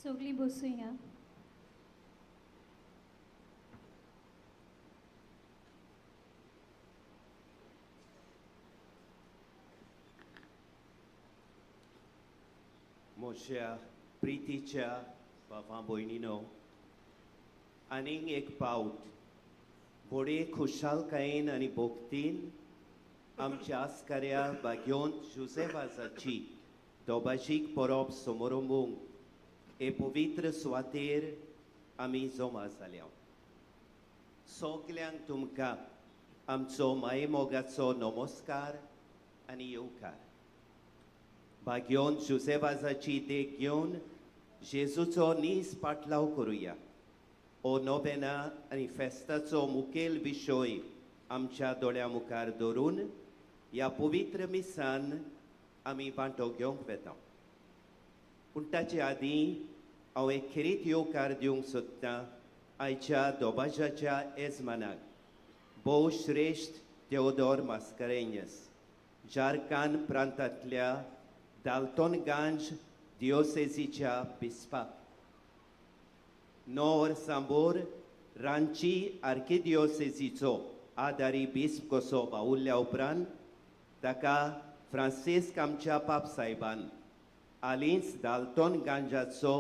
सगळीं बसुया. म्हज्या प्रितीच्या बाबा भयणीनो, आनीक एक पावट व्हडे खुशालकायेन आनी भक्तीन आमच्या आस्काऱ्या भाग्योंत जुझेवाजाची दोबाजीक परब समारंभूंक हे पवित्र सुवातेर आमी जमा जाल्या. सगल्यांक तुमकां आमचो मायेमोगाचो नमस्कार आनी येवकार. भाग्योन जुझेवाजाची देख घेवन जेजूचो नीज पाटलाव करुया. हो नोवेना आनी फेस्ताचो मुखेल विशय आमच्या दोळ्या मुखार दवरून ह्या पवित्र मिसान आमी वांटो घेवंक वेता. पूण ताचे आदीं हांव एक खेरीत येवकार दिवंक सोदतां आयच्या दोबाजाच्या येजमानाक, भोव श्रेश्ठ तेओदोर मास्करेन्यस, झारखंड प्रांतांतल्या दाल्टनगंज दियोसेजीच्या बिस्पाक. 9 वर्सां भोर रांची आर्किदियोसेजीचो आदारी बिस्प कसो वावुरल्या उपरांत ताका फ्रांसिस्क आमच्या पाप साहेबान हालींच दाल्टनगंजाचो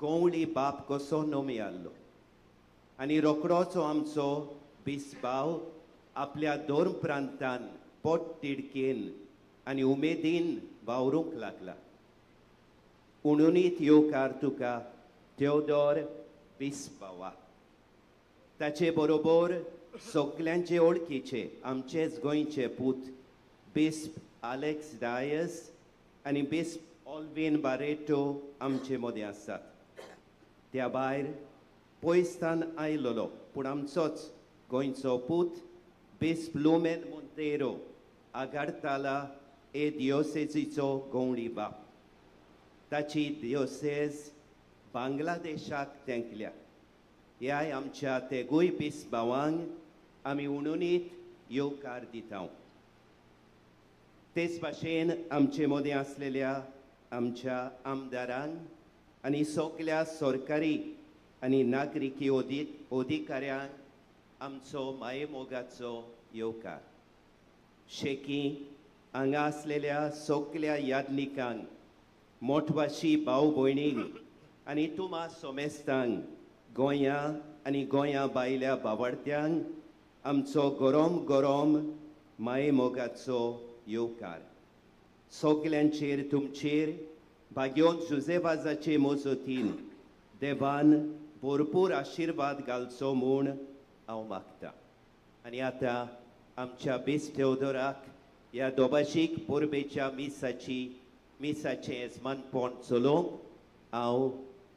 गंवळी बाप कसो नोमी आसलो आनी रोकडोच आमचो बिस्पाव आपल्या धर्म प्रांतान पोट तिडकेन आनी उमेदीन वावरूंक लागला. उणुनीत येवकार तुका तेओदोर बिस्पावा. ताचे बरोबर सगल्यांचे वळखीचे आमचेच गोंयचे पूत बिस्प आलेक्स डायस आनी बिस्प ऑल्विन बारेटो आमचे मदें आसात. त्या भायर पयसतान आयलोलो पूण आमचोच गोंयचो पूत बिस्प लुमेन मोंतेरो आगारताला ए दियोसेजीचो गंवळी बाप. ताची दियोसेज बांगलादेशाक तेंकल्या. ह्याय आमच्या तेगूय बिस्प भावांक आमी उणुनीत येवकार दिता. तेच भाशेन आमचे मदें आसलेल्या आमच्या आमदारांक आनी सगल्या सरकारी आनी नागरिकी अधिकाऱ्यांक आमचो मायेमोगाचो येवकार. शेकी हांगा आसलेल्या सगल्या यादनिकांक, मोठवाशी भाव भयणींक आनी तुमा सोमेस्तांक, गोंया आनी गोंया भायल्या बावडत्यांक आमचो गरम गरम मायेमोगाचो येवकार. सगल्यांचेर तुमचेर भाग्योन जुजेबाजाचे मजतीन देवान भरपूर आशिर्वाद घालचो म्हूण हांव मागता. आनी आतां आमच्या बिस्प तेओदोराक ह्या दोबाशीक परबेच्या मिसाचें येजमानपण चलोवंक हांव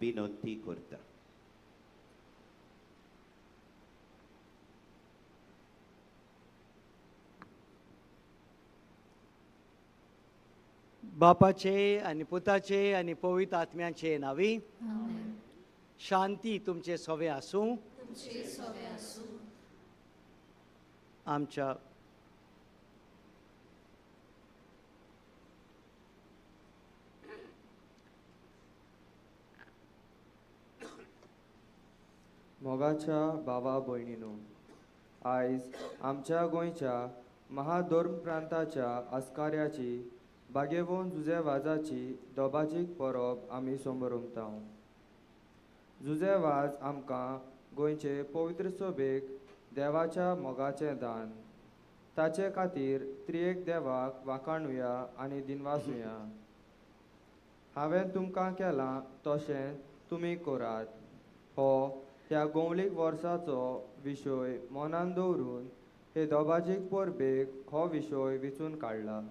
विनंती करता. बापाचे आनी पुताचे आनी पवित्र आत्म्याचे नावी शांती तुमचे सोवे आसूं. आमच्या मोगाच्या भावा भयणीनो, आयज आमच्या गोंयच्या महाधर्म प्रांताच्या आस्काऱ्याची बागेवन जुजे वाजाची दोबाजीक परब आमी समोरमता. जुजे वाज आमकां गोंयचे पवित्र सोबेक देवाच्या मोगाचें दान, ताचे खातीर त्रियेक देवाक वाखाणुया आनी दिनवासुया. हांवें तुमकां केलां तशें तुमी करात हो ह्या गोंवलीक वर्साचो विशय मनान दवरून हे दोबाजीक परबेक हो विशय विचून काडला.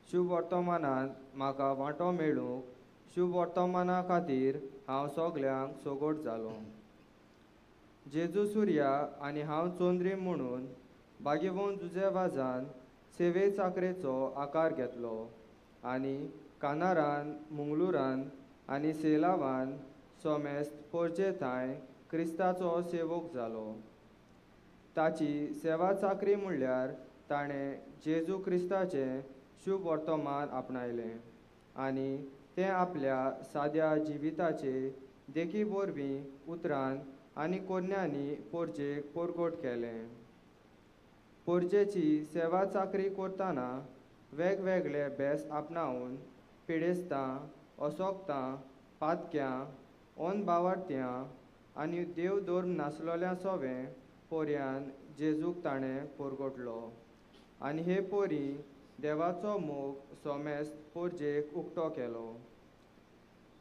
शुभ वर्तमानांत म्हाका वांटो मेळूंक शुभ वर्तमाना खातीर हांव सगल्यांक सगोट जालो. जेजू सुर्या आनी हांव चंद्री म्हणून बागेवन जुजे वाजान सेवे चाकरेचो आकार घेतलो आनी कानारान, मुंगलुरान आनी सेलावान सोमेस्त पोरचे थांय क्रिस्ताचो सेवक जालो. ताची सेवा चाकरी म्हणल्यार ताणें जेजू क्रिस्ताचें शुभ वर्तमान आपणायलें आनी तें आपल्या साद्या जिविताचे देखी वरवीं उतरान आनी कोन्यांनी पोरजेक पोरगोट केलें. पोरजेची सेवा चाकरी करतना वेगवेगळे भेस आपणावन पिडेस्तां, असोक्तां, पातक्यां, ओन बावारत्यां आनी देव धर्म नासलोल्या सोवें पोरयान जेजूक ताणें पोरगोटलो आनी हे पोरी देवाचो मोग सोमेस्त पोरजेक उक्तो केलो.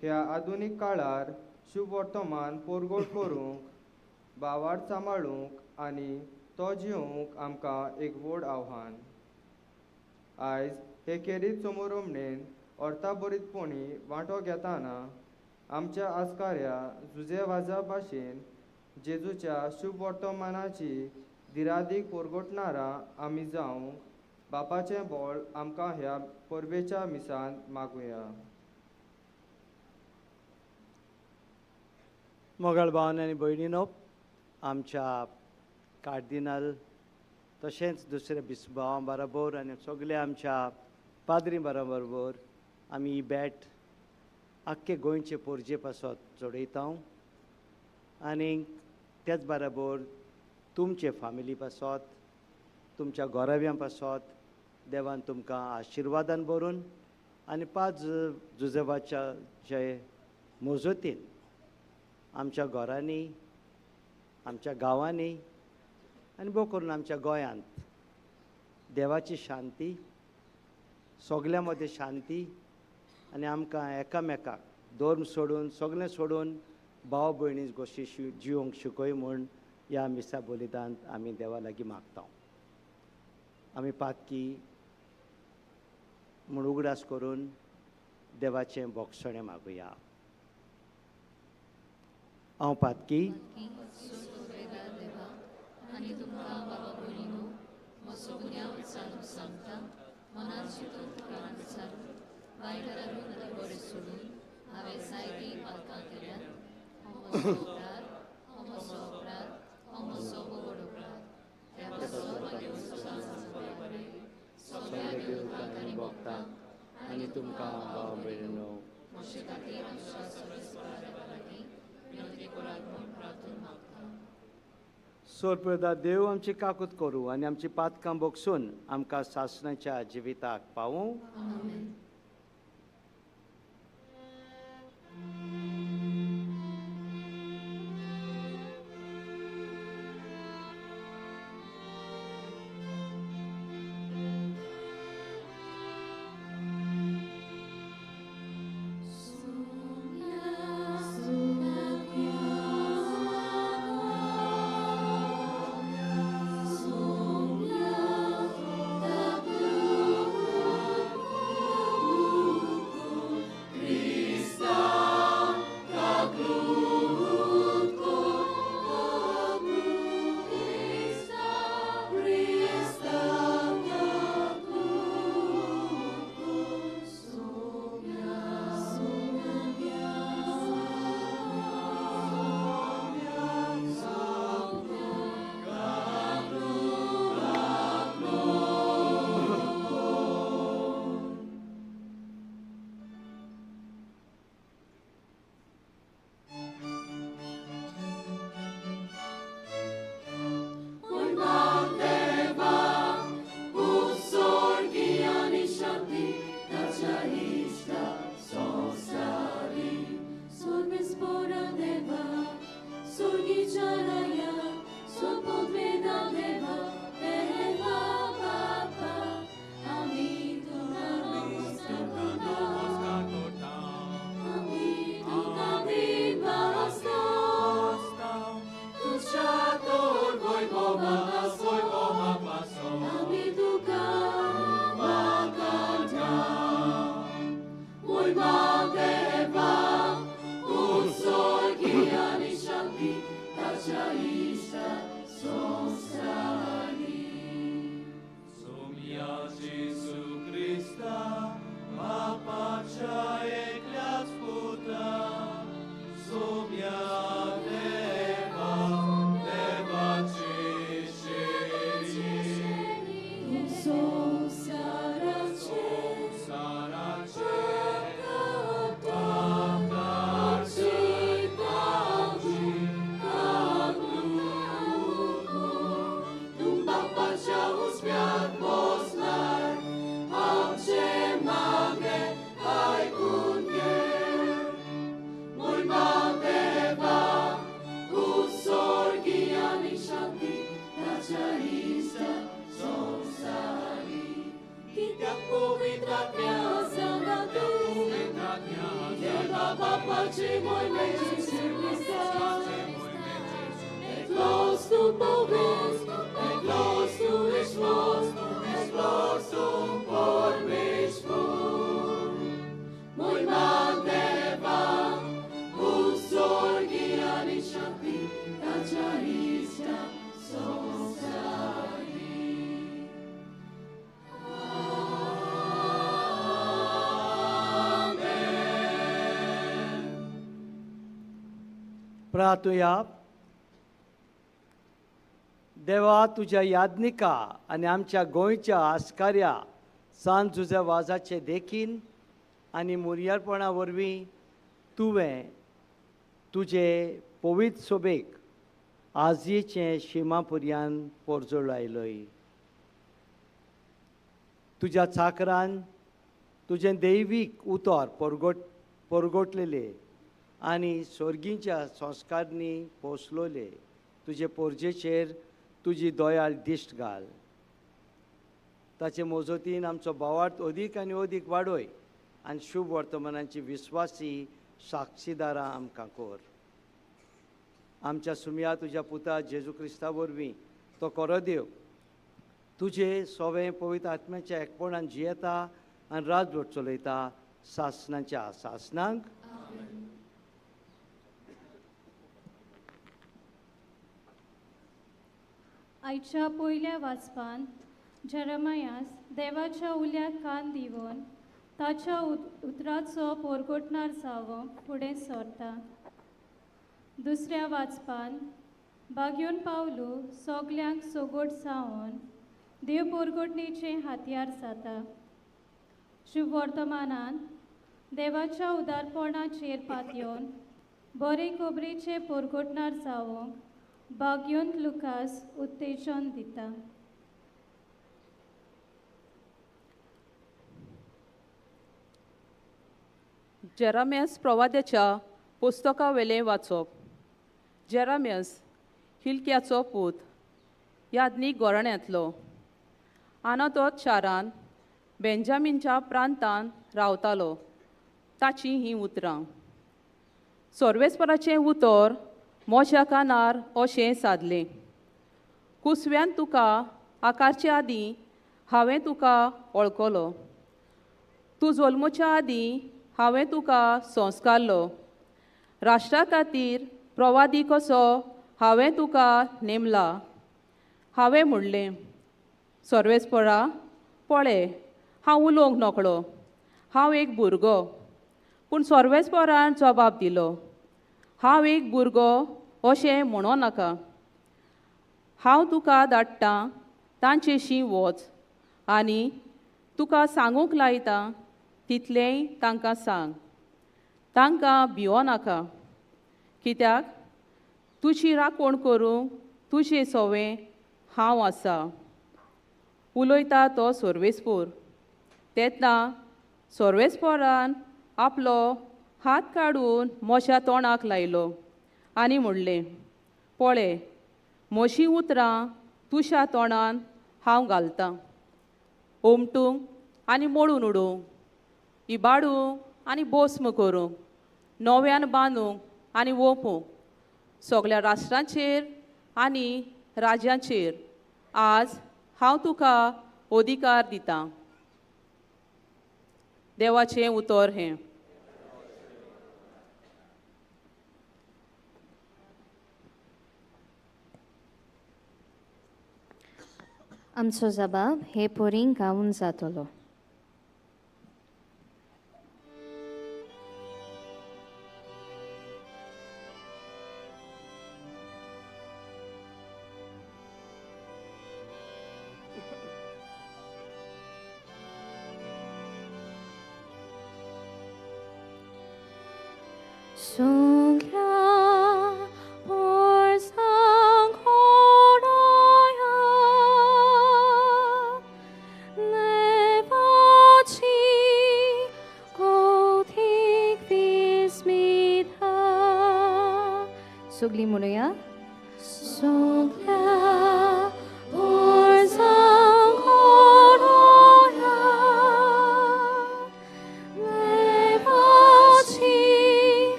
ह्या आधुनीक काळार शुभ वर्तमान पोरगोट करूंक, बावार सांबाळूंक आनी तो जिवूंक आमकां एक व्हड आव्हान. आयज हे खेरीत समोरमणेन अर्थाबरीतपणी वांटो घेतना आमच्या आस्काऱ्या जुजे वाजा भाशेन जेजूच्या शुभ वर्तमानाची दिरादीक पोरगोटणारां आमी जावंक बापाचें बोळ आमकां ह्या परबेच्या मिसान मागुया. मोगाळ भावन आनी भयणीनो, आमच्या कार्दिनाल तशेंच दुसऱ्या बिस्बावां बरोबर आनी सगल्या आमच्या पाद्री बरोबर आमी ही भेट आख्खे गोंयचे पोरजे पासत चडयता आनी त्याच बरोबर तुमचे फामिली पासत, तुमच्या गोराव्यां पासत देवान तुमकां आशिर्वादान भरून आनी पांच जुजेवाच्या जे मोजोतीन आमच्या घरांनी, आमच्या गांवांनी आनी भोव करून आमच्या गोंयांत देवाची शांती, सगल्यां मदें शांती आनी आमकां एकामेकाक धर्म सोडून सगळें सोडून भाव भयणी गोश्टी जिवंक शिकय म्हूण ह्या मिसा बलिदांत आमी देवा लागीं मागता. आमी पातकी म्हूण उगडास करून देवाचें बोगसणें मागुया. हांव पातकी आनी तुमकां बाबा भयणीनो म्हजो गुन्यांव विचारून सांगता, मनान चिंतून तोंडान विचारून वायट धरून आनी बरें सोडून हांवें जायतीं पातकां केल्यांत. हो म्हजो अपराध, हो म्हजो अपराध, हो म्हजो व्हड अपराध. त्या पासून म्हजें बरें सगळ्या देवतांक आनी भक्तांक आनी तुमकां भाव भयणीनो म्हजे खातीर आमच्या सर्वेस्परा देवा लागीं विनंती करात म्हूण प्रार्थना मागता. सोरप्रदा देव आमची काकूत करूं आनी आमची पातकां बोगसून आमकां सासणाच्या जिविताक पावूं. प्रार्थुया. देवा, तुज्या यादनिका आनी आमच्या गोंयच्या आस्कार्या सान जुझ्या वाजाचे देखीन आनी मुरयारपणा वरवीं तुवें तुजे पवित्र सोबेक आजयेचें शिमा पुर्यान पोरजोळ आयलोय. तुज्या चाकरान तुजें दैवीक उतर परगटलेलें आनी सोर्गींच्या संस्कारनी पोसलोले तुजे पोरजेचेर तुजी दयाळ दिश्ट घाल. ताचे मोजोतीन आमचो भावार्थ अदीक आनी अदीक वाडय आनी शुभ वर्तमानाची विस्वासी साक्षीदारां आमकां कर. आमच्या सुमया तुज्या पुता जेजू क्रिस्ता वरवीं तो खरो देव तुजे सोवे पवित्र आत्म्याच्या एकपणान जियेता आनी राजवट चलयता सासनाच्या सासनांक. आयच्या पयल्या वाचपान जेरेमायास देवाच्या उल्याक कान दिवन ताच्या उतराचो पोरगोटणार जावंक फुडें सरता. दुसऱ्या वाचपान बागयोन पावलू सगल्यांक सोगोट जावन देव पोरगोटणेचें हातयार जाता. शुभ वर्तमानान देवाच्या उदारपणाचेर पातयेवन बरे खबरेचे पोरगोटणार जावंक बागयोन लुकास उत्तेजन दिता. जेरामियस प्रवाद्याच्या पुस्तकावेलें वाचप. जेरामियस हिलक्याचो पूत, यादनीक गोराण्यांतलो, आनातोत शारान बेंजामीनच्या प्रांतान रावतालो. ताचीं हीं उतरां. सर्वेस्पराचें उतर म्हज्या कानार अशें सादलें, कुसव्यान तुका आकारचे आदीं हांवें तुका वळखलो, तूं जल्मच्या आदीं हांवें तुका संस्कारलो, राष्ट्रा खातीर प्रवादी कसो हांवें तुका नेमला. हांवें म्हणलें, सर्वेस्परा पळय, हांव उलोवंक नकळो, हांव एक भुरगो. पूण सर्वेस्परान जबाब दिलो, हांव एक भुरगो अशें म्हणो नाका, हांव तुका धाडटां तांचेशी वच आनी तुका सांगूंक लायता तितलेंय तांकां सांग, तांकां भिवो नाका, कित्याक तुजी राखण करूंक तुजे सवें हांव आसा. उलयता तो सर्वेस्पोर. तेन्ना सर्वेस्पोरान आपलो हात काडून म्हज्या तोंडाक लायलो आनी म्हणलें, पळय, म्हजीं उतरां तुज्या तोंडान हांव घालतां, ओमटूंक आनी मोडून उडोवंक, इबाडूंक आनी भस्म करूंक, नव्यान बांदूंक आनी वोंपूंक, सगळ्या राष्ट्रांचेर आनी राज्यांचेर आज हांव तुका अधिकार दितां. देवाचें उतर हें. आमचो जबाब हे पोरींक गावून जातलो. सगळीं म्हणुया. सगळ्या पोरसांक होरोया देवाची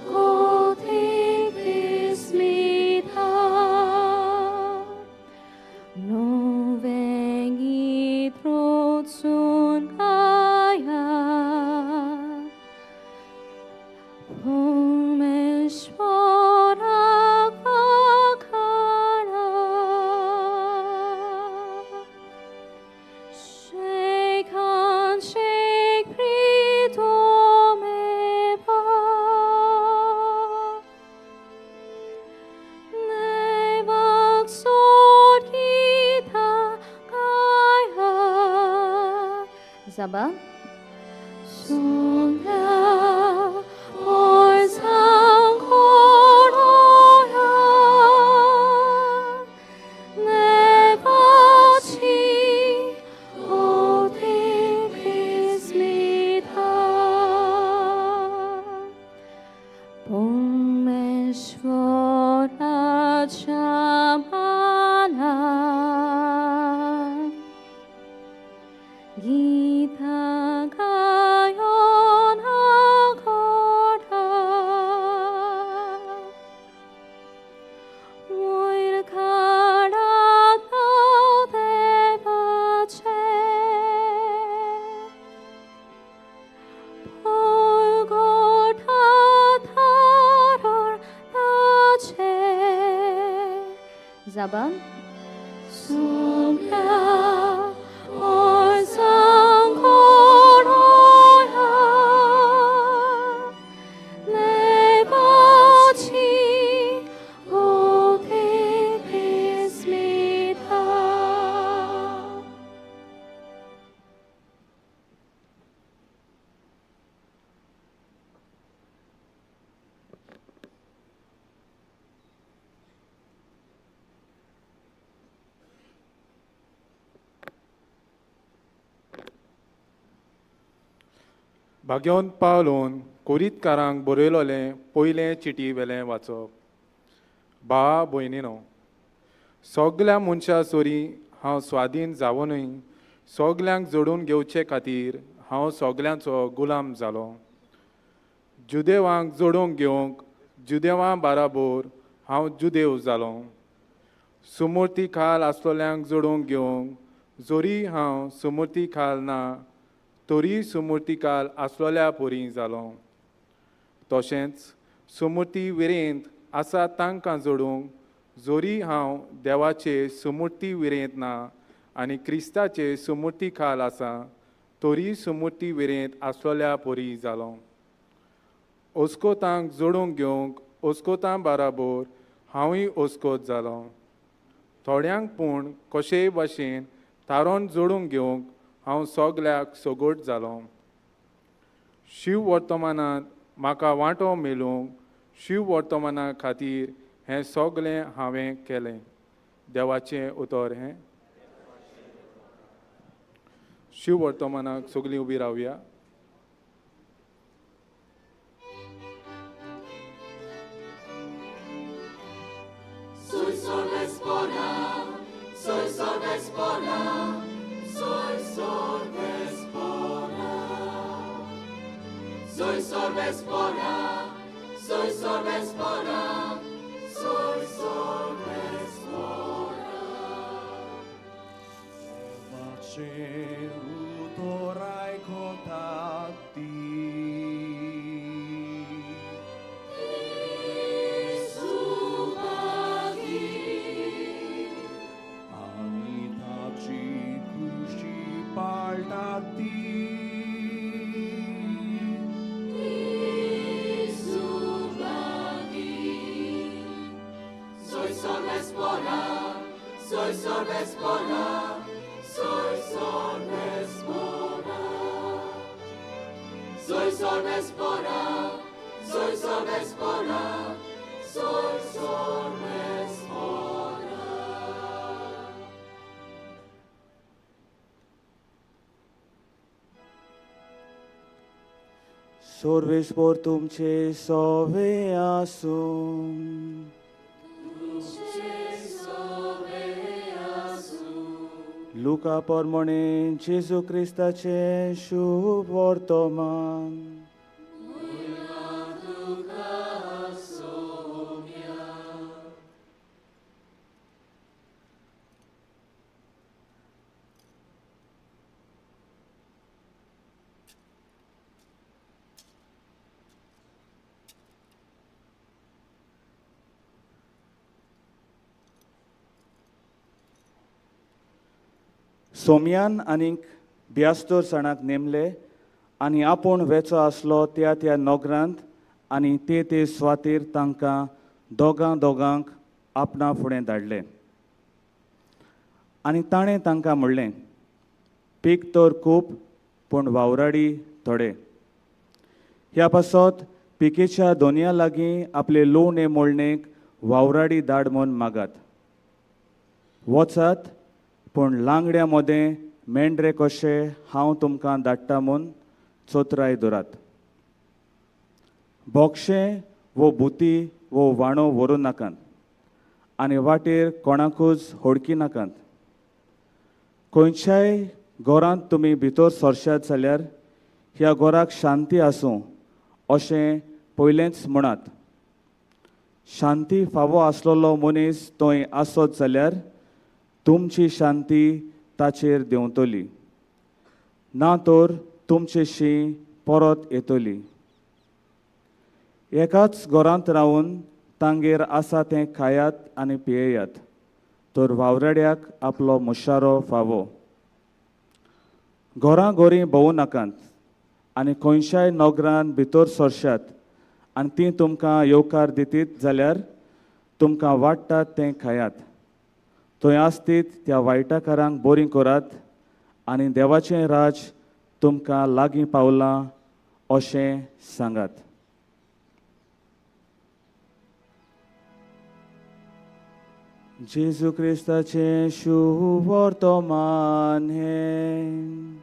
कोतीक विस्मिता, नवें गीत रचून गाया परमेश्वराक वाखाणा. शेखान शेख प्रीतोमेवा. जाबा. Zaban. भाग्यवंत पावलोन कोरीतकारांक बरयलोलें पयलें चिटी वेलें वाचप. भावा भयणीनो, सगल्या मनशां सोरी हांव स्वाधीन जावनूय सगल्यांक जोडून घेवचे खातीर हांव सगल्यांचो गुलाम जालो. जुदेवांक जोडून घेवंक जुदेवां बाराबोर हांव जुदेव जालो. सुमूर्ती खाल आसलोल्यांक जोडून घेवंक जोरी हांव सुमूर्ती खाल ना तरी सुमूर्तीकाल आसलोल्या परी जालो. तशेंच सुमूर्ती विरेंत आसा तांकां जोडूंक जोरी हांव देवाचे सुमूर्ती विरेंत ना आनी क्रिस्ताचे सुमूर्ती खाल आसा तरी सुमूर्ती विरेंत आसलोल्या परी जालो. ओस्कोतांक जोडूंक घेवंक ओस्कोतां बाराबोर हांवूय ओस्कोत जालो. थोड्यांक पूण कशेय भाशेन थारोन जोडूंक घेवंक हांव सगल्याक सगोट जालो. शिव वर्तमानांत म्हाका वांटो मेळूंक शिव वर्तमाना खातीर हें सगलें हांवें केलें. देवाचें उतर हें. शिव वर्तमानाक सगळीं उबी रावया. सर्वेस्पोर तुमचे सोवे आसूं. लुका परमणे जेजू क्रिस्ताचे शुभ वर्तमान. सोमयान आनीक ब्यास्तर सणाक नेमले आनी आपूण वेचो आसलो त्या त्या नगरांत आनी ते ते सुवातेर तांकां दोगां दोगांक आपणा फुडें धाडले. आनी ताणें तांकां म्हणलें, पीक तर खूब पूण वावराडी थोडे. ह्या पासत पिकेच्या दोनया लागीं आपले लुवणे मोळणेक वावराडी धाड म्हूण मागात. वचात, पूण लांगड्या मदें मेंढरे कशे हांव तुमकां धाडटा म्हूण चोत्राय दवरात. बोक्षें वो बुती वो वाणो व्हरूं नाकात आनी वाटेर कोणाकूच होडकी नाकात. खंयच्याय घरांत तुमी भितर सरशात जाल्यार ह्या घराक शांती आसूं अशें पयलेंच म्हणात. शांती फावो आसलेलो मनीस थंय आसत जाल्यार तुमची शांती ताचेर देंवतली, ना तर तुमचेशी परत येतली. एकाच घरांत रावन तांगेर आसा तें खायात आनी पियेयात, तर वावराड्याक आपलो मुशारो फावो. घरां घरीं भोंवूं नाकात आनी खंयच्याय नगरान भितर सरशात आनी तीं तुमकां येवकार दितीत जाल्यार तुमकां वाडटात तें खायात. थंय आसतीत त्या वायटाकारांक बरीं करात आनी देवाचें राज तुमकां लागीं पावलां अशें सांगात. जेजू क्रिस्ताचें शुवर्तमान हें.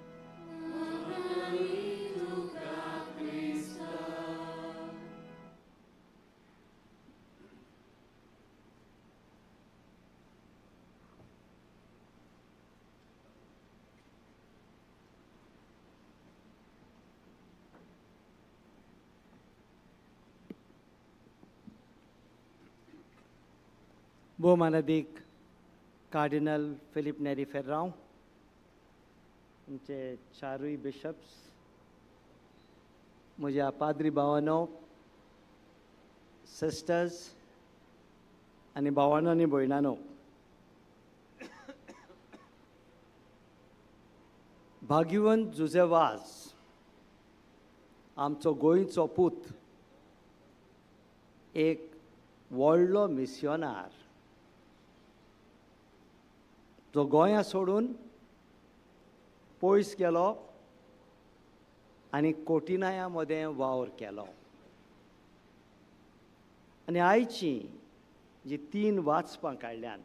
भोवमानादीक कार्डिनल फिलीप नेरी फेर्रांव, आमचे चारूय बिशप्स, म्हज्या पाद्री भावानो, सिस्टर्स आनी भावानो आनी भयणानो, भाग्यवंत जुझे वाज आमचो गोंयचो पूत, एक व्हडलो मिसियोनार जो गोंया सोडून पयस गेलो आनी कोटिनाया मदें वावर केलो. आनी आयची जी तीन वाचपां काडल्यांत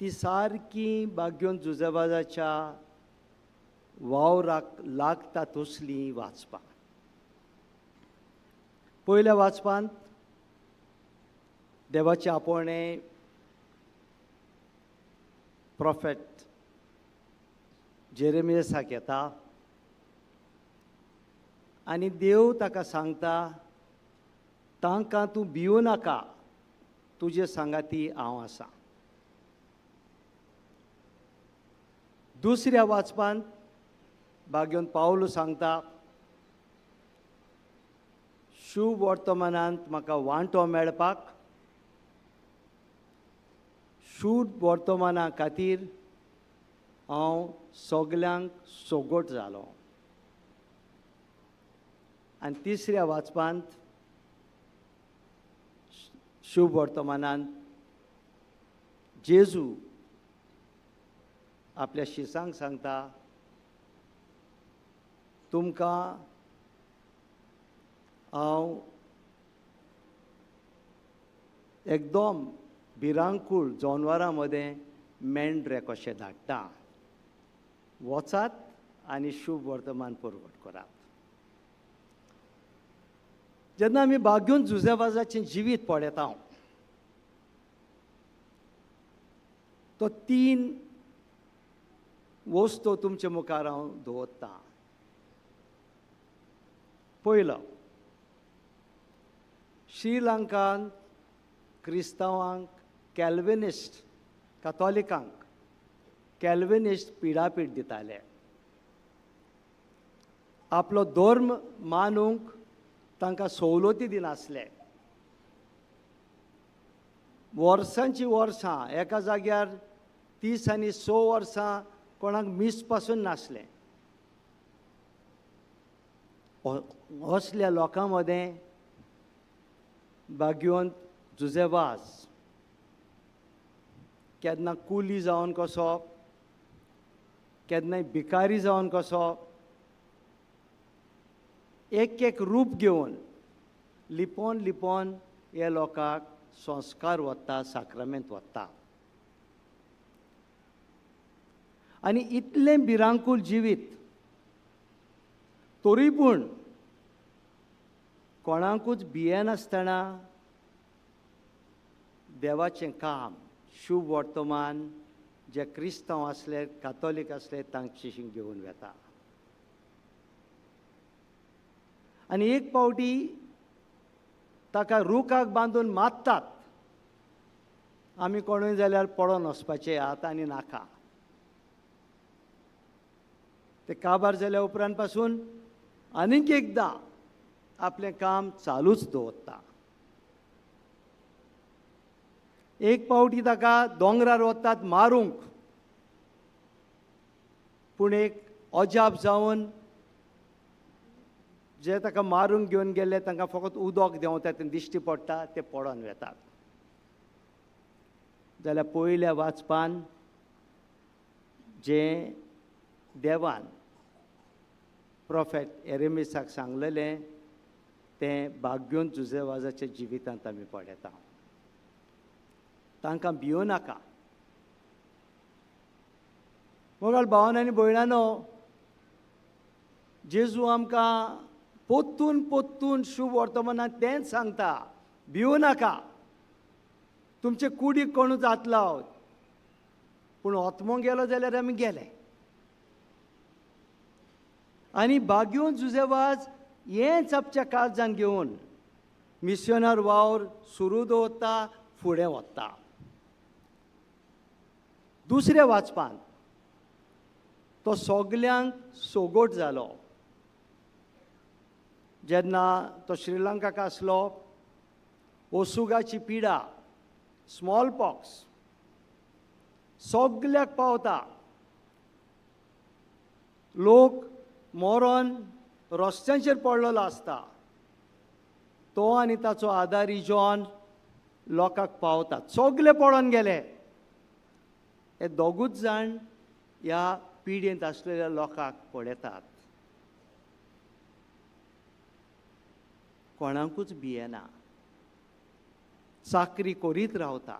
ती सारकी बाग्योन जुझेवाजाच्या वावराक लागता तसलीं वाचपां. पयल्या वाचपांत देवाचें आपोवणें प्रोफेट जेरेमियसाक येता आनी देव ताका सांगता, तांकां तूं भिवू नाका, तुजे सांगाती हांव आसा. दुसऱ्या वाचपांत बाग्योन पावलू सांगता, शुभ वर्तमानांत म्हाका वांटो मेळपाक, शुभ वर्तमाना खातीर हांव सगल्यांक सोगोट जालो. आनी तिसऱ्या वाचपांत शुभ वर्तमानांत जेजू आपल्या शिसांक सांगता, तुमकां हांव एकदम भिरांकूळ जनवरां मदें मेंढरे कशें धाडटा, वचात आनी शुभ वर्तमान परगट करात. जेन्ना आमी बाग्यून जुझेवाजाचें जिवीत पळयता, तो तीन वस्तू तुमचे मुखार हांव दवरतां. पयलो, श्रीलंकान क्रिस्तांवांक कॅल्विनिस्ट, कथोलिकांक कॅल्विनिस्ट पिडापीड दिताले. आपलो धर्म मानूंक तांकां सवलती दिनासले. वर्सांची वर्सां एका जाग्यार 30 आनी 6 वर्सां कोणाक मीस पासून नासलें. असल्या लोकां मदें बाग्योन जुझे वाज केन्ना कुली जावन कसो, केन्नाय भिकारी जावन कसो एक एक रूप घेवन लिपोवन लिपोवन हे लोकांक संस्कार वता, साक्रामेंत वता. आनी इतलें भिरांकूळ जिवीत तरी पूण कोणाकूच भियेनासतना देवाचें काम, शुभ वर्तमान जे क्रिस्तांव आसले, कातोलीक आसले तांचे घेवन वेता. आनी एक पावटी ताका रुखाक बांदून मारतात. आमी कोणूय जाल्यार पडोन वचपाचें आतां आनी नाका. ते काबार जाल्या उपरांत पासून आनीक एकदां आपलें काम चालूच दवरता. एक पावटी ताका दोंगरार वतात मारूंक, पूण एक अजाप जावन जे ताका मारूंक घेवन गेल्ले तांकां फकत उदक देंवता, तें दिश्टी पडटा, ते पडोन वेतात. जाल्यार पयल्या वाचपान जें देवान प्रोफेट एरेमिसाक सांगलेलें तें भाग्योन जुजेवाजाच्या जिवितांत आमी पळयता. तांकां भियो नाका. मोगाळ भावान आनी भयणानो, जेजू आमकां पोत्तून पोत्तून शुभ वर्तमानान तेंच सांगता, भियो नाका, तुमचे कुडीक कोणूच हात लावत, पूण आत्मो गेलो जाल्यार आमी गेले. आनी भाग्योन जुजेवाज हेंच आपच्या काळजान घेवन मिशनर वावर सुरू दवरता, फुडें वता. दुसऱ्या वाचपान तो सगल्यांक सोगोट जालो. जेन्ना तो श्रीलंकाक आसलो, ओसुगाची पिडा, स्मॉल पॉक्स सगल्याक पावता. लोक मरोन रस्त्यांचेर पडलेलो आसता. तो आनी ताचो आदारी जॉन लोकांक पावतात. सगले पडोन गेले. हे दोगूच जाण ह्या पिडेंत आसलेल्या लोकांक पळयतात, कोणाकूच भियेना, चाकरी करीत रावता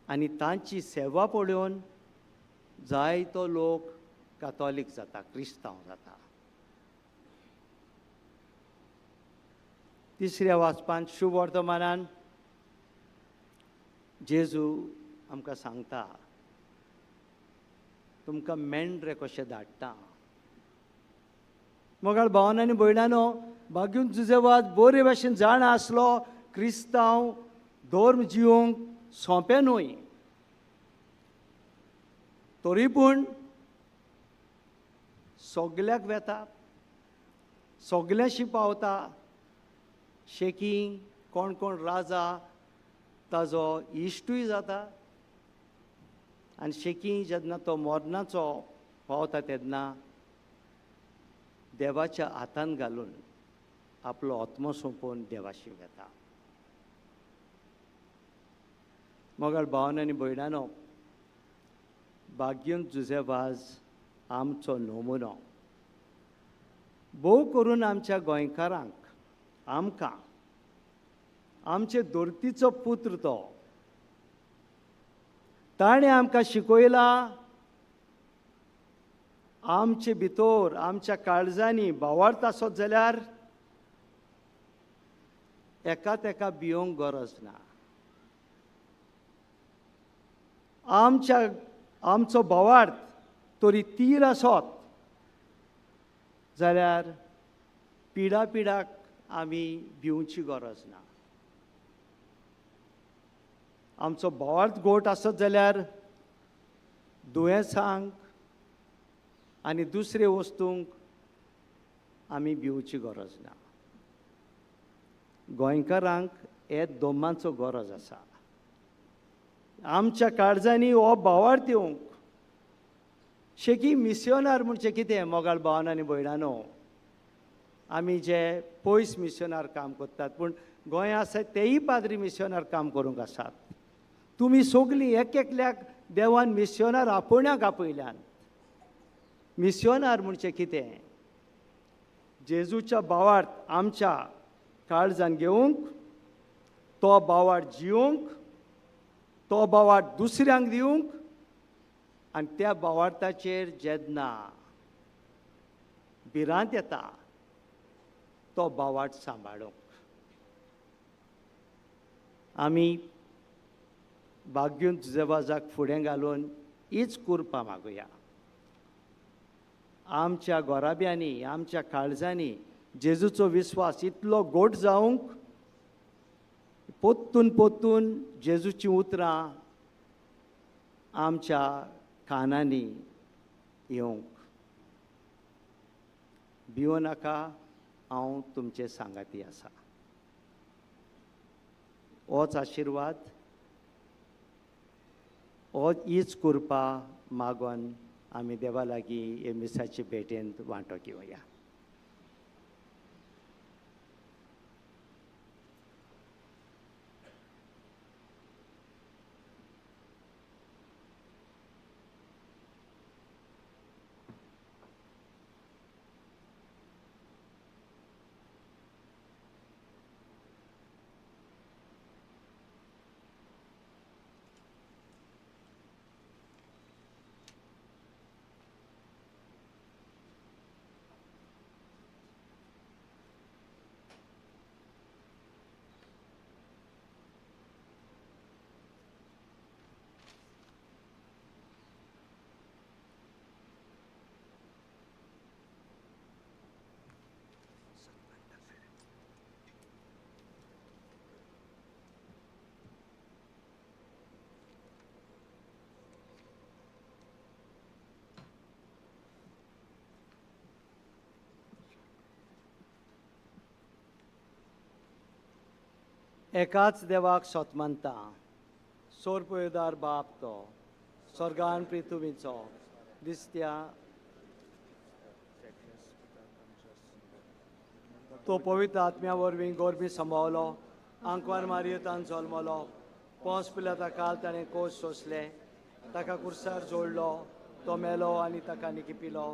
आनी तांची सेवा पळोवन जायतो लोक कातोलीक जाता, क्रिस्तांव जाता. तिसऱ्या वाचपान शुभ वर्तमानान जेजू आमकां सांगता, तुमकां मेंढरे कशें धाडटा. मोगाळ भावान आनी भयणानो, भाग्यून जुजेवाज बरे भाशेन जाणा आसलो क्रिस्तांव धर्म जिवंक सोंपें न्हय, तरी पूण सगल्याक वेता, सगल्यांशी पावता. शेकी कोण कोण राजा ताजो इश्टूय जाता. आनी शेकी जेन्ना तो मरणाचो पावता तेन्ना देवाच्या हातान घालून आपलो आत्मो सोंपोवन देवाशी वेता. मोगाळ भावान आनी भयणानो, भाग्योन जुजेवाज आमचो नमुनो. भोव करून आमच्या गोंयकारांक, आमकां आमचे धर्तीचो पुत्र तो, ताणें आमकां शिकयला आमचे भितर आमच्या काळजांनी भावार्थ आसत जाल्यार एका तेका भियोंक गरज ना. आमचो भावार्थ तरी तीर आसत जाल्यार पिडा पिडाक आमी भिवची गरज ना. आमचो भावार्थ गोट आसत जाल्यार दुयेंसांक आनी दुसरे वस्तूंक आमी भिवची गरज ना. गोंयकारांक हे दोमांचो गरज आसा. आमच्या काळजांनी हो भावार्थ येवंक शेकी मिसियोनार म्हणजे कितें मोगाळ भावान आनी भयणानो, आमी जे पयस मिसियोनार काम करतात, पूण गोंया आसा तेय पाद्री मिसियोनार काम करूंक आसात. तुमी सगलीं एक एकल्याक देवान मिस्योनार आपोवण्याक आपयल्यान. मिस्योनार म्हणजे कितें? जेजूच्या भावार्थ आमच्या काळजान घेवंक, तो भावार्थ जिवंक, तो भावार्थ दुसऱ्यांक दिवंक, आनी त्या भावार्थाचेर जेन्ना भिरांत येता तो भावार्थ सांबाळूंक. आमी बाग्यून जुजेवाजाक फुडें घालून हीच कुरपा मागुया. आमच्या गोराब्यांनी, आमच्या काळजांनी जेजूचो विस्वास इतलो गोड जावंक, पोत्तून पोत्तून जेजूचीं उतरां आमच्या कानांनी येवंक. भिवो नाका, हांव तुमचे सांगाती आसा. होच आशिर्वाद, हो हीच कुरपा मागोन आमी देवा लागीं हे मिसाचे भेटेंत वांटो घेवया. एकाच देवाक सोत मानता, सोरपयदार बाप तो स्वर्गान पृथ्वीचो दिसत्या तो पवित्र आत्म्या वरवीं गोरबी संभावलो, आंकवार मारयेतान जल्मलो, पोंस पिल्या काल ताणें कोश सोंसले, ताका कुर्सार जोडलो, तो मेलो आनी ताका निकिपिलो,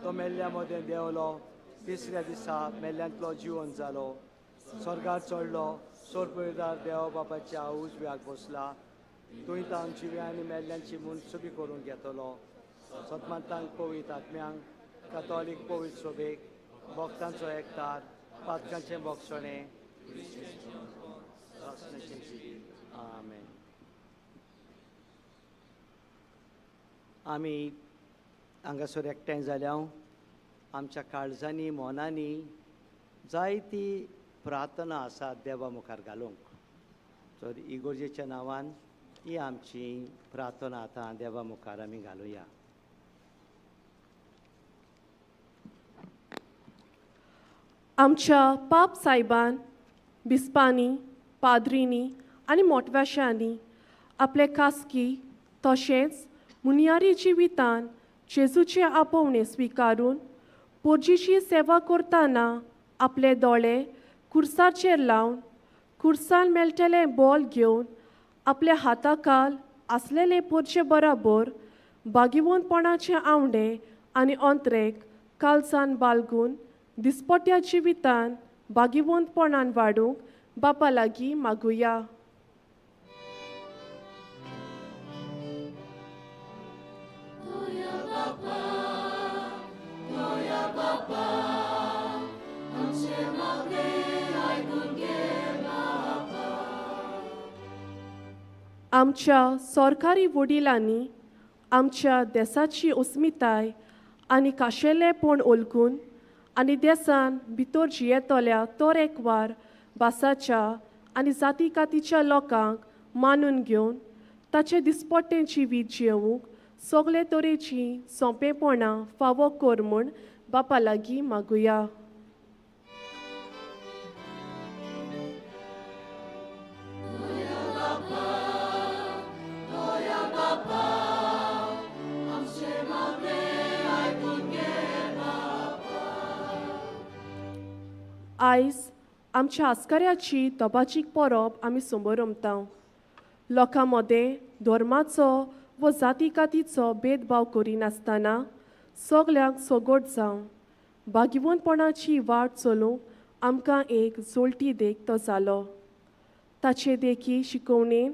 तो मेल्ल्या मदें देंवलो, तिसऱ्या दिसा मेल्ल्यांतलो जिवन जालो, स्वर्गार चडलो, सोरपयदार देव बापाच्या उजव्याक बसला, थंय तावन जिव्या आनी मेल्ल्यांची मनसुबी करूंक घेतलो. सतमानतांक पवित्र आत्म्यांक, कातोलीक पवित्र सोबेक, भक्तांचो एकतार, पातकांचें भोगसणें, जिवीत. आमेन. आमी हांगासर एकठांय जाल्या आमच्या काळजांनी मनांनी जायती प्रार्थना आसा देवा मुखार घालूंक. तर इगोर्जेच्या नांवान ही आमची प्रार्थना आतां देवा मुखार आमी घालुया. आमच्या पाप सायबान, बिस्पांनी, पाद्रींनी आनी मोटव्याशांनी आपले खासगी तशेंच मुनियारी जिवितान जेजूचें आपोवणें स्विकारून पोरजीची सेवा करतना आपले दोळे कुर्साचेर लावन कुर्सान मेळटलें बॉल घेवन आपल्या हाताखाल आसलेले पोरचे बराबर बागिवंतपणाचे आंवडे आनी अंत्रेक कालसान बालगून दिसपट्या जिवितान बागिवंतपणान वाडूंक बापा लागीं मागुया. आमच्या सरकारी वडिलांनी आमच्या देसाची अस्मिताय आनी खाशेलेपण ओळखून आनी देसान भितर जियेतल्या तरेकवार भासाच्या आनी जाती कातीच्या लोकांक मानून घेवन ताचे दिसपट्टें जिवीत जियोवंक सगळे तरेचीं सोंपेपणां फावो कर म्हूण बापा लागीं मागुया. आयज आमच्या आस्कऱ्याची तबाचीक परब आमी समरमता. लोकां मदें धर्माचो व जाती कातीचो भेदभाव करिनासतना सगल्यांक सगट जावं भाग्यवंतपणाची वाट चलूंक आमकां एक जोलटी देख तो जालो. ताचे देखी शिकोवणेन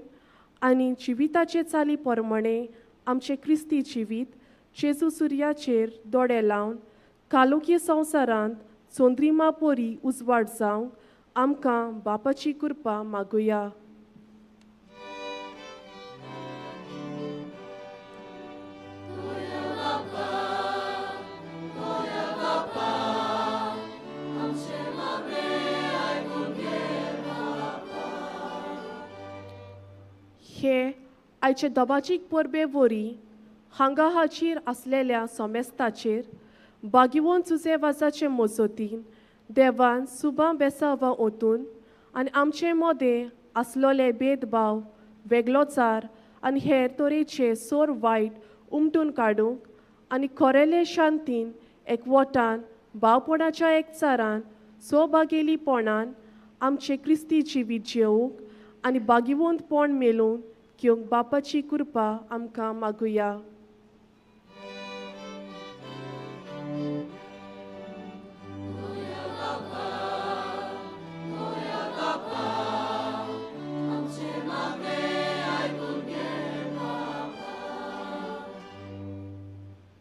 आनी जिविताचे चाली प्रमाणे आमचें क्रिस्ती जिवीत जेजू सुर्याचेर दोळे लावन कालोकी संवसारांत चंद्रिमा परी उजवाड जावंक आमकां बापाची कृपा मागुया. हे आयचे दबाजीक परबे वरी हांगा हाजीर आसलेल्या सोमेस्ताचेर बागिवोन जुजे वाजाचे मजतीन देवान सुबां बेसावा ओतून आनी आमचे मदें आसलोले भेदभाव वेगळोचार आनी हेर तरेचे सोर वायट उमटून काडूंक आनी खरेले शांतीन एकवटान भावपणाच्या एकचारान सोभागेलीपणान आमचे क्रिस्ती जिवीत जेवंक आनी भागिवंतपण मेलोवन घेवंक बापाची कृपा आमकां मागुया.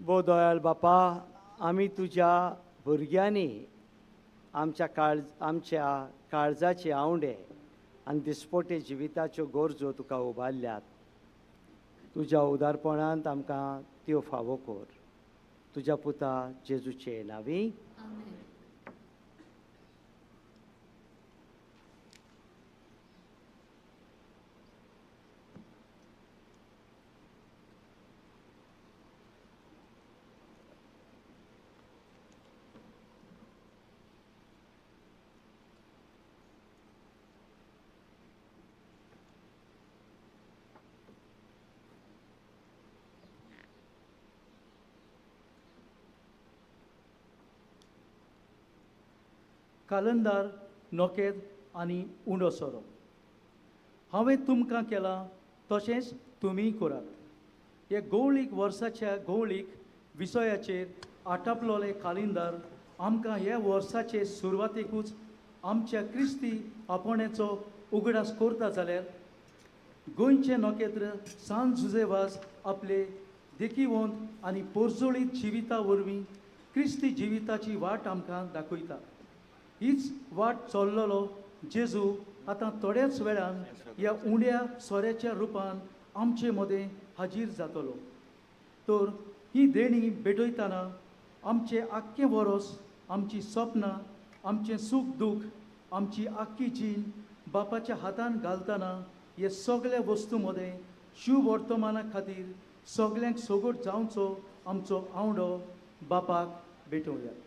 बो दयाल बापा, आमी तुज्या भुरग्यांनी आमच्या काळजाचे आवंडे आनी दिसपोटे जिविताच्यो गरजो तुका उबारल्यात. तुज्या उदारपणांत आमकां त्यो फावो कर. तुज्या पुता जेजूचे नांवी. कालंदार नोकेद आनी उंडो सोरो हांवें तुमकां केलां तशेंच तुमीय करात. हे गवळीक वर्साच्या गवळीक विसयाचेर आटापलोले कालिंदार आमकां ह्या वर्साचे सुरवातेकूच आमच्या क्रिस्ती आपोवण्याचो उगडास करता जाल्यार गोंयचें नखेत्र सान जुजेवाज आपले देखीवंत आनी पोरजोळीत जिविता वरवीं क्रिस्ती जिविताची वाट आमकां दाखयता. हीच वाट चल्लोलो जेजू आतां थोड्याच वेळान ह्या उण्या सोऱ्याच्या रुपान आमचे मदें हाजीर जातलो. तर ही देणी भेटयतना आमचें आख्खें वरोस, आमची सपनां, आमचें सूख दूख, आमची आख्खी जीण बापाच्या हातान घालतना हे सगल्या वस्तू मदें शुभ वर्तमाना खातीर सगल्यांक सगट जावचो आमचो आवडो बापाक भेटोवया.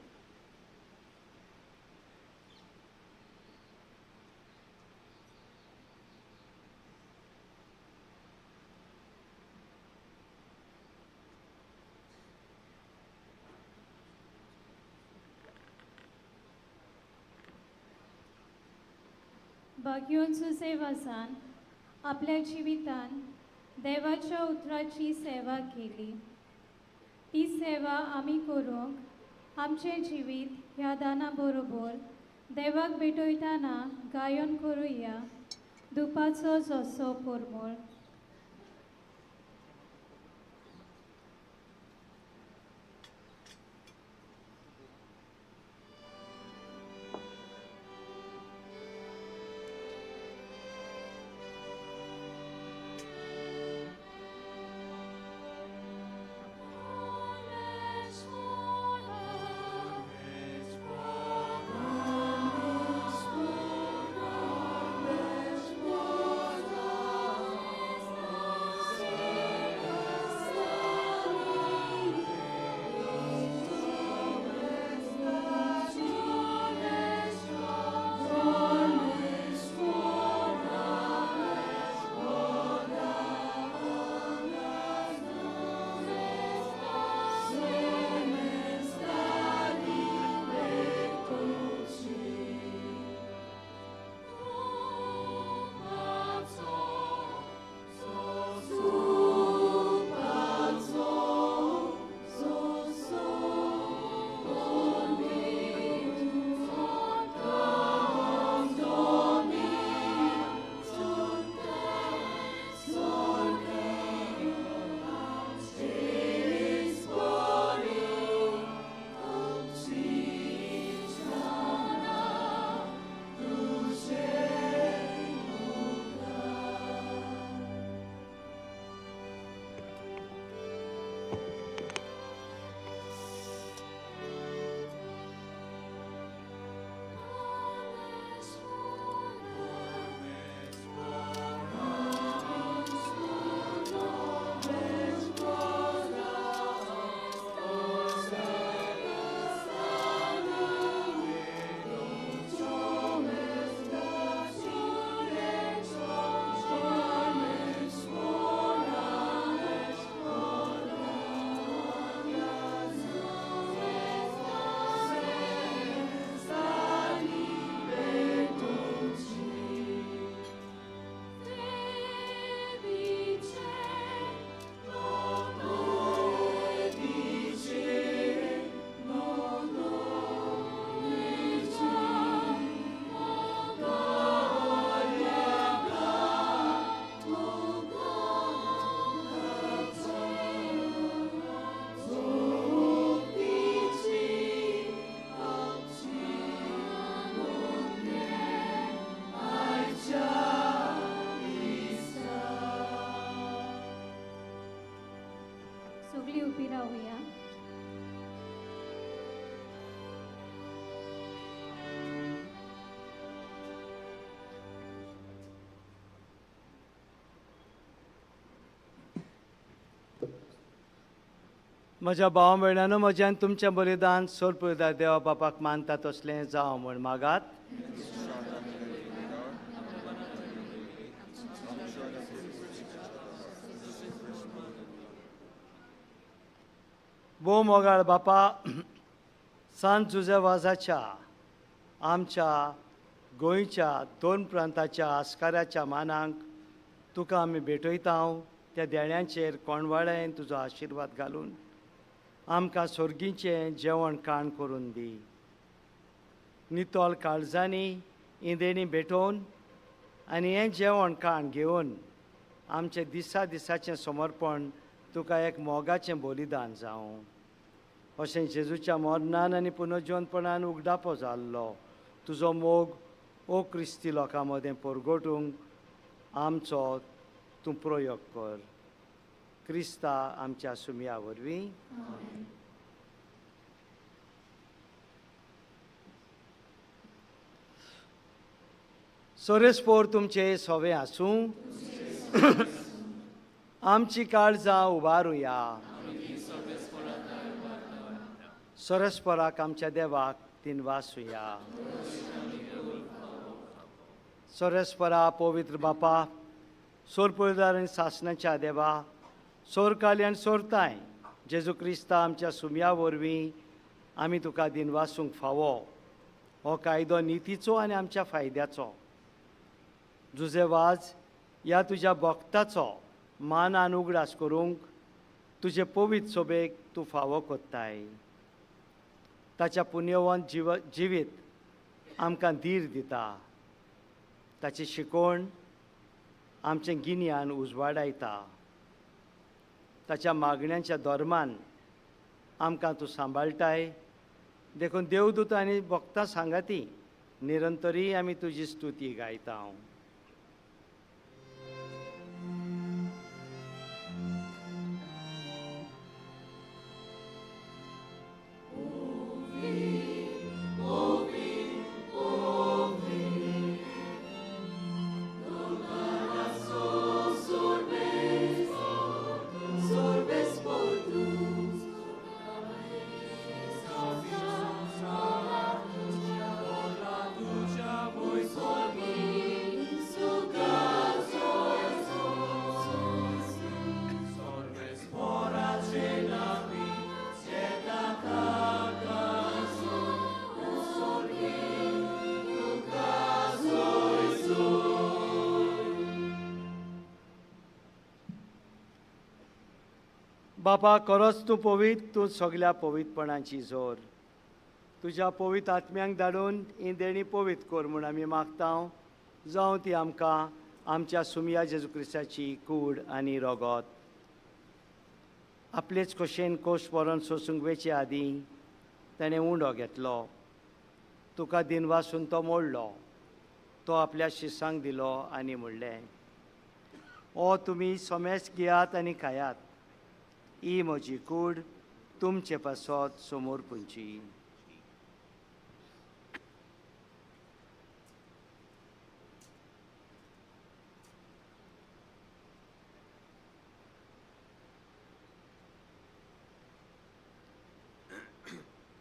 भाग्योन सुसेवासान आपल्या जिवितान देवाच्या उतराची सेवा केली. ती सेवा आमी करूंक आमचें जिवीत ह्या दाना बरोबर देवाक भेटयतना गायन करुया दुपाचो जसो परमळ. Oh. सगळीं उबी रावया. म्हज्या भाव भयणांनो, म्हज्यान तुमचें बलिदान सोरपुरदार देवा बापाक मानता तसलें जावं म्हूण मागात. भोव मोगाळ बापा, सांत जुझे वाजाच्या आमच्या गोंयच्या दोन प्रांताच्या आस्काराच्या मानांक तुका आमी भेटयता. त्या देण्यांचेर कोणवाळ्यान तुजो आशिर्वाद घालून आमकां सोर्गीचें जेवण खाण करून दी. नितळ काळजांनी इंदेणी भेटोवन आनी हें जेवण खाण घेवन आमचें दिसा दिसाचें समर्पण तुका एक मोगाचें बलिदान जावं. अशें जेजूच्या मरणान आनी पुनर्जिवनपणान उगडापो जाल्लो तुजो मोग ओ क्रिस्ती लोकां मदें परगटूंक आमचो तूं प्रयोग कर. क्रिस्ता आमच्या सुमया वरवीं. सोरेस्पोर तुमचे सोवे आसूं. आमची काळजां उबारुया. सोरेस्पोराक आमच्या देवाक दिनवासुया. सोरेस्पोरा पवित्र बापा, सोरपुरदार आनी सासणाच्या देवा, सोरकाली आनी सोरताय जेजू क्रिस्ता आमच्या सुमया वरवीं आमी तुका दिनवासूंक फावो. हो कायदो नितीचो आनी आमच्या फायद्याचो. जुझे वाज ह्या तुज्या भक्ताचो मानान उगडास करूंक तुजे पवित्र सोबेक तूं फावो कोत्ताय. ताच्या पुण्यवंत जिवीत आमकां धीर दिता. ताची शिकवण आमचें गिन्यान उजवाडायता. ताच्या मागण्यांच्या धर्मान आमकां तूं सांबाळटाय. देखून देवदूत आनी भक्तां सांगाती निरंतरी आमी तुजी स्तुती गायता. बापा, खरोच तूं पवित्र, तूं सगल्या पवित्रपणाची जोर. तुज्या पवित्र आत्म्यांक धाडून ही देणी पवित्र कर म्हूण आमी मागता. जावं ती आमकां आमच्या सुमया जेजू क्रिस्ताची कूड आनी रगत. आपलेच खोशेन कोश व्हरोन सोसूंक वेचे आदीं ताणें उंडो घेतलो, तुका दिनवासून तो मोडलो, तो आपल्या शिसांक दिलो आनी म्हणलें, ओ तुमी सोमेस घेयात आनी खायात, ही म्हजी कूड तुमचे पासत समोर पुंची.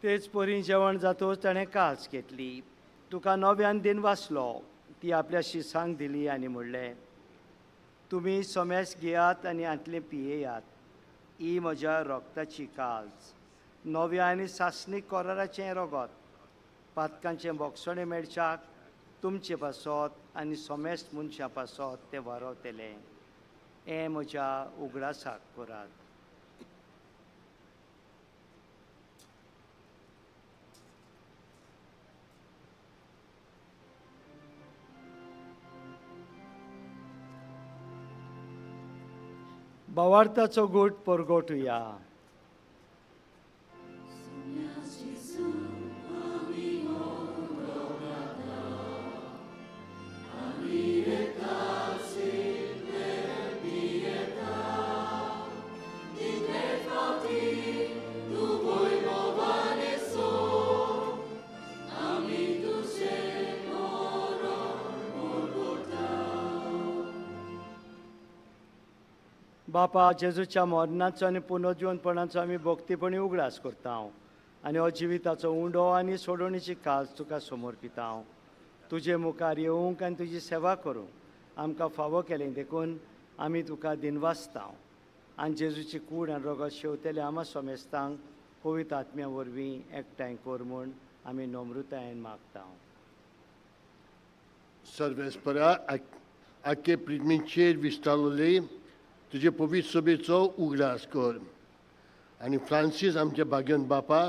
तेच परी जेवण जातोच ताणें कास घेतली, तुका नव्यान दिन वाचलो, ती आपल्या शिसांक दिली आनी म्हणलें, तुमी सोमेस घेयात आनी हांतलें पियेयात, ही म्हज्या रोगताची काज, नव्या आनी सासणीक कोराराचें रोगत, पातकांचें बोगसणें मेळच्याक तुमचे पासत आनी सोमेस्त मनशां पासत तें वारवतलें. हें म्हज्या उगडासाक करात. भावार्थाचो गूट परगटुया. बापा, जेजूच्या मरणाचो आनी पुनर्जिवनपणाचो आमी भक्तीपणी उगडास करता आनी हो जिविताचो उंडो आनी सोडवणीची काज तुका समर्पिता. तुजे मुखार येवंक आनी तुजी सेवा करूंक आमकां फावो केलें देखून आमी तुका दिनवासता. आनी जेजूची कूड आनी रगत शेवतेले आमा समेस्तांक पवित्र आत्म्या वरवीं एकठांय कर म्हूण आमी नम्रतायेन मागता. सर्वेस्परा आख्खे प्रिमीचेर विस्तारले तुजे पवित्र सभेचो उगडास कर आनी फ्रांसीस आमचे भाग्यन बापा,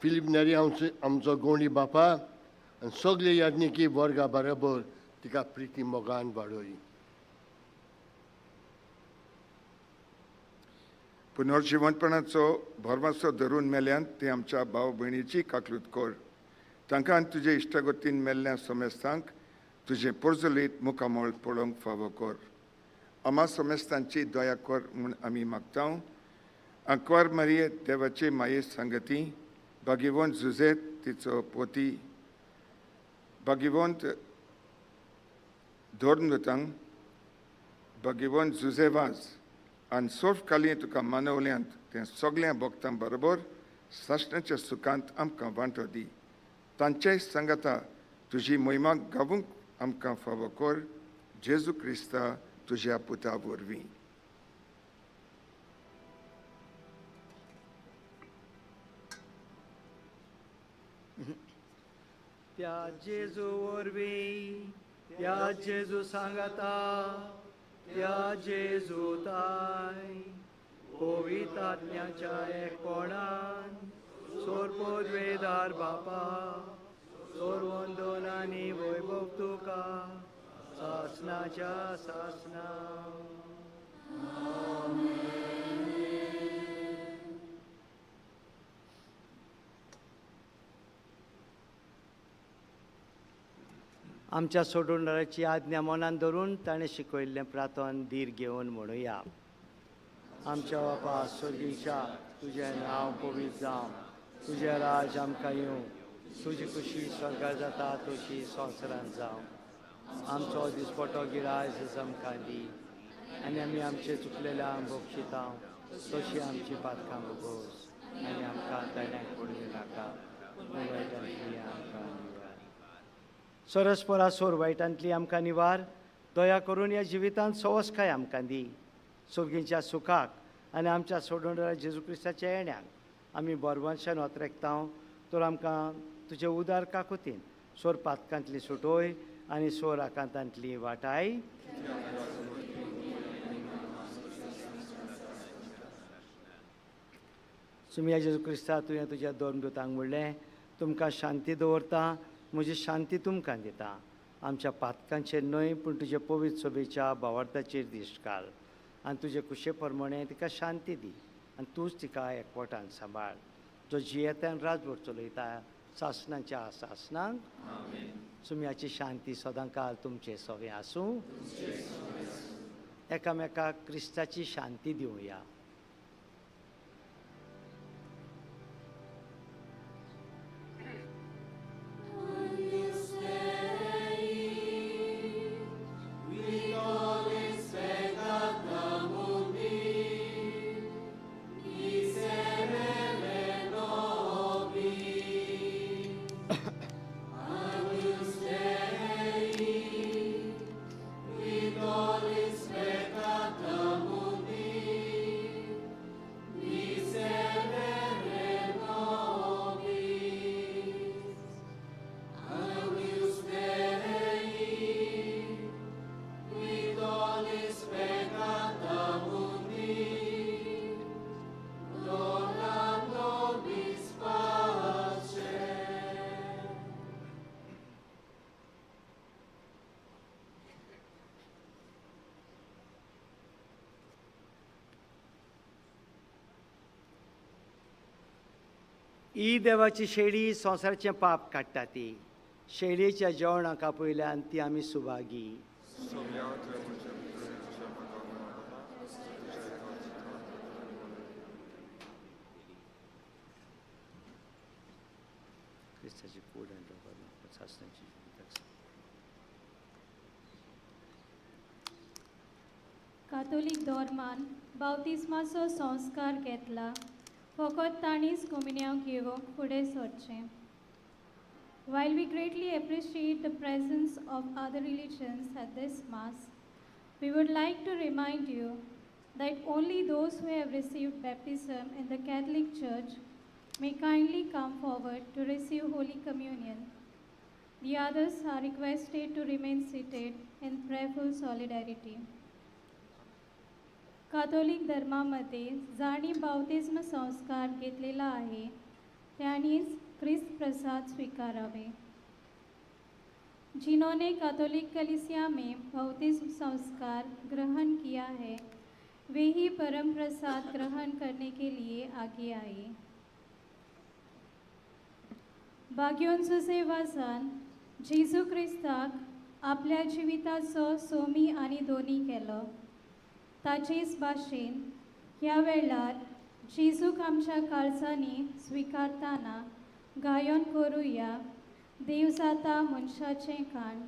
फिलीप नेरी आमचो गोंडी बापा आनी सगळे याज्ञिकी वर्गा बरोबर तिका प्रिती मोगान वाडय. पुनर्जिवंतपणाचो भरमासो धरून मेल्यान ते आमच्या भाव भयणीची काकलूत कर. तांकां तुजे इश्टागतीन मेल्ल्या समेस्तांक तुजें पोरजलीत मुखामळ पळोवंक फावो कर. आमा समेस्तांची दया कर म्हूण आमी मागता. आंकवार मारये देवाचे माये सांगती भाग्यवंत जुझेत तिचो पोती भाग्यवंत धोर्नतांक भाग्यवंत जुझे वाज आनी सोर्फकाली तुका मानवल्यांत तें सगळ्या भक्तां बरोबर सासणाच्या सुखांत आमकां वांटो दी. तांचेय सांगाता तुजी मोहिमा गावूंक आमकां फावो कर. जेजू क्रिस्ता तुज्या पुता वरवीं. त्या जेजू वरवीं, त्या जेजू सांगाता, त्या जेजू ताय पवित्र आत्म्याच्या एकपणान सोरपोदवेदार बापा सोरवंदन आनी वैभव तुका सासनाच्या सासना. आमच्या सोडवणाराची आज्ञा मनान धरून ताणें शिकयल्लें प्रार्थन धीर घेवन म्हणुया. आमच्या बापा स्वर्गीच्या, तुजें नांव पवित्र जावं, तुजें राज आमकां येवं, तुजी खुशी स्वर्गार जाता तशी संवसारांत जावं. आमचो दिसपटो गिरायस आमकां दी आनी आमी आमचे चुकलेल्या बक्षिता तशी आमची पातकां भोगोस आनी आमकां ताण्याक पडूं नाका, वायटांतली आमकां निवार. सरस्परा सोर वायटांतली आमकां निवार. दया करून ह्या जिवितांत सवसकाय आमकां दी. सोगींच्या सुखाक आनी आमच्या सोडवणारा जेजू क्रिस्ताच्या येण्याक आमी बरवंशान ओतरेकता. तर आमकां तुजे उदार काकुतीन सोर पातकांतली सुटोय आनी सोर आकांतांतली वाटाय. सुमिया जेजू क्रिस्ता, तुवें तुज्या दोन दुतांक म्हणलें, तुमकां शांती दवरता, म्हजी शांती तुमकां दिता. आमच्या पातकांचेर न्हय पूण तुजे पवित्र सभेच्या भावार्थाचेर दिश्ट घाल आनी तुजे कुशे प्रमाणे तिका शांती दी आनी तूंच तिका एकवटान सांबाळ, जो जियेतान राजवट चलयता सासणाच्या सासणांक. सुम्याची शांती सदांकाल तुमचे सवे आसूं. एकामेकाक क्रिस्ताची शांती दिवया. ही देवाची शेळी संवसाराचें पाप काडटा. ती शेळयेच्या जेवणाक आपयल्यान ती आमी सुभागी. क्रिस्ताची कूड आनी रगत सासणाची. कातोलीक धर्मान बावतिस्माचो संस्कार घेतला फकत तांणीच कोमिन्यांव घेवंक फुडें सरचें. While we greatly appreciate the presence of other religions at this Mass, we would like to remind you that only those who have received baptism in the Catholic Church may kindly come forward to receive Holy Communion. The others are requested to remain seated in prayerful solidarity. Catholic धर्मामध्ये जांणी बावतिज्म संस्कार घेतलेला आहे त्यांनीच ख्रिस्त प्रसाद स्वीकारावे. जिन्होंने Catholic कलीसिया में बपतिस्म संस्कार ग्रहण किया है वे ही परम प्रसाद ग्रहण करने के लिए आगे आए. भाग्योन सुसेवासान जेजू क्रिस्ताक आपल्या जिविताचो सोमी आनी दोनी केलो. ताचेच भाशेन ह्या वेळार जेजूक आमच्या काळजांनी स्विकारताना गायन करुया देव जाता मनशाचें काण.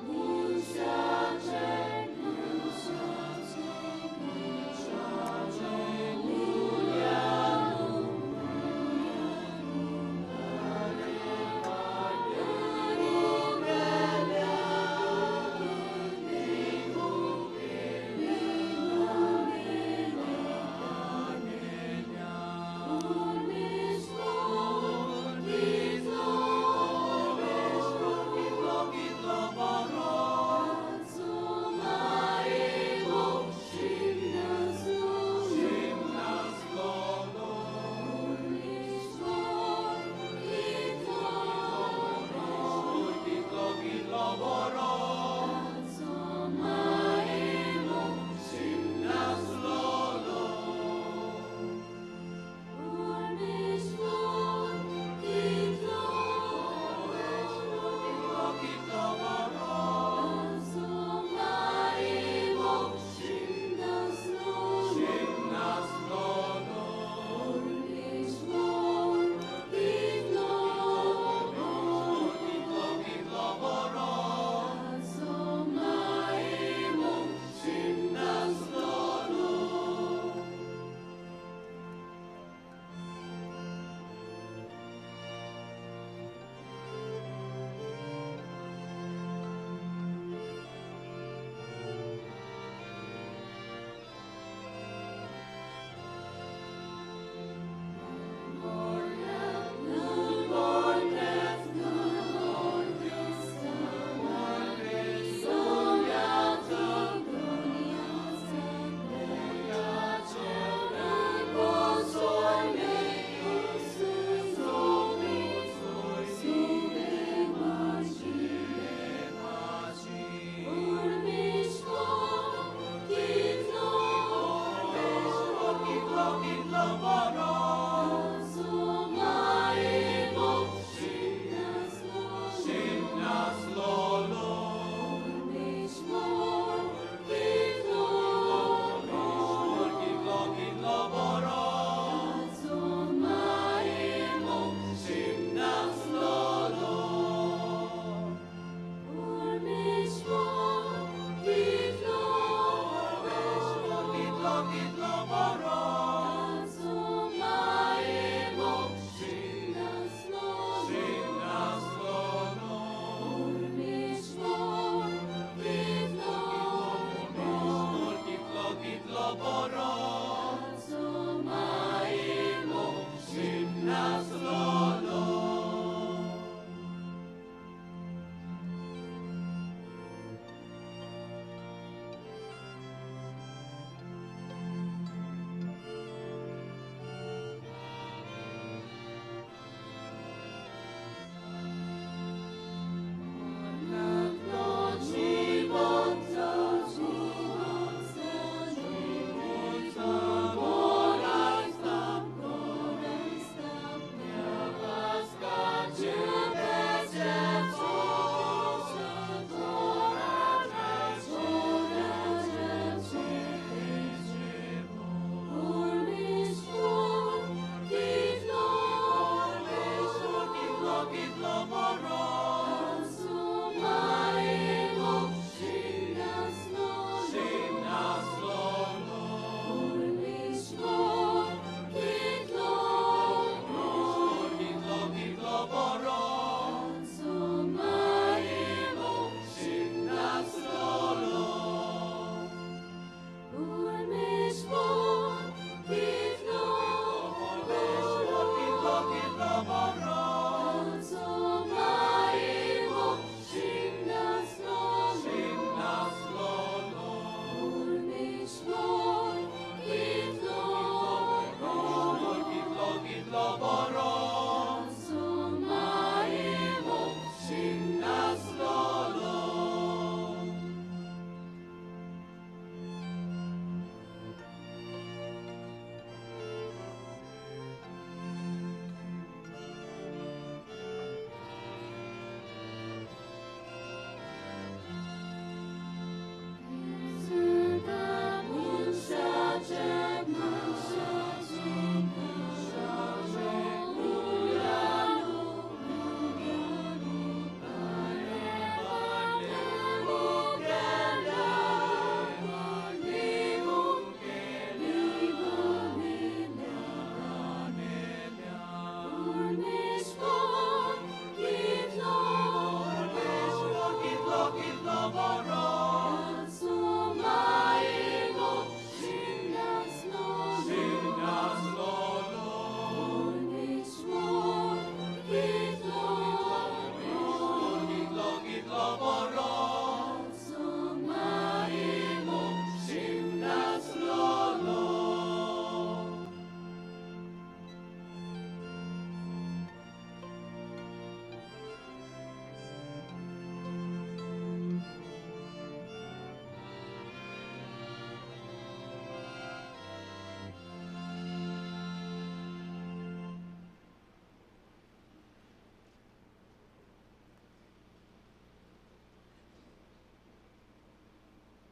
Musa.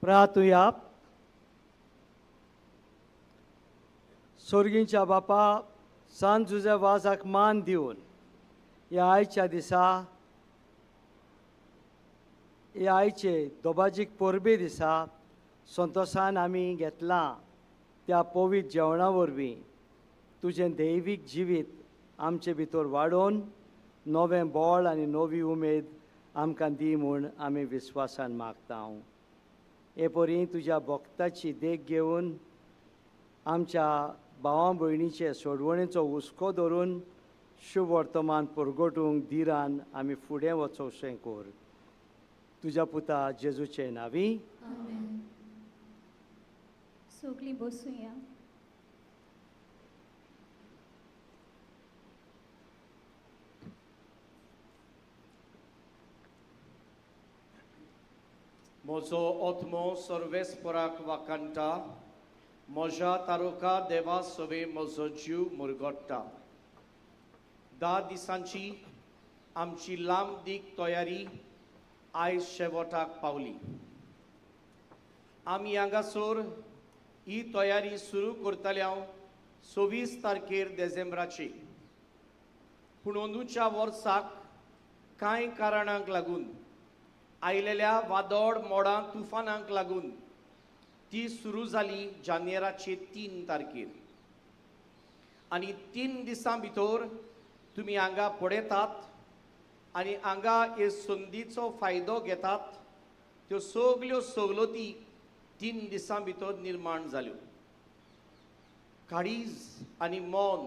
प्रार्थुया. सोर्गींच्या बापा, सांत जुझे वाजाक मान दिवन ह्या आयच्या दिसा, ह्या आयचे दोबाजीक परबे दिसा संतोसान आमी घेतलां त्या पवित्र जेवणा वरवीं तुजें दैवीक जिवीत आमचे भितर वाडोवन नवें बळ आनी नवी उमेद आमकां दी म्हूण आमी विस्वासान मागता. हे परी तुज्या भक्ताची देख घेवन आमच्या भावां भयणीचे सोडवणेचो हुस्को धरून शुभ वर्तमान परगटूंक धिरान आमी फुडें वचोवशें कर. तुज्या पुता जेजूचे नांवी. सगळीं बसुया. म्हजो आत्मो सर्वेस्पराक वाकांटा, म्हज्या तारुका देवा सवे म्हजो जीव मुरगोट्टा. 10 दिसांची आमची लांब दीक तयारी आयज शेवटाक पावली. आमी हांगासर ही तयारी सुरू करतले हांव 26 तारखेर देसेंब्राची. पूण अंदूच्या वर्साक कांय कारणांक लागून आयलेल्या वादळ मोडां तुफानांक लागून ती सुरू जाली जानेराचे 3 तारखेर. आनी 3 दिसां भितर तुमी हांगा पळयतात आनी हांगा हे संदीचो फायदो घेतात. त्यो सगल्यो सवलती 3 दिसां भितर निर्माण जाल्यो. काळीज आनी मन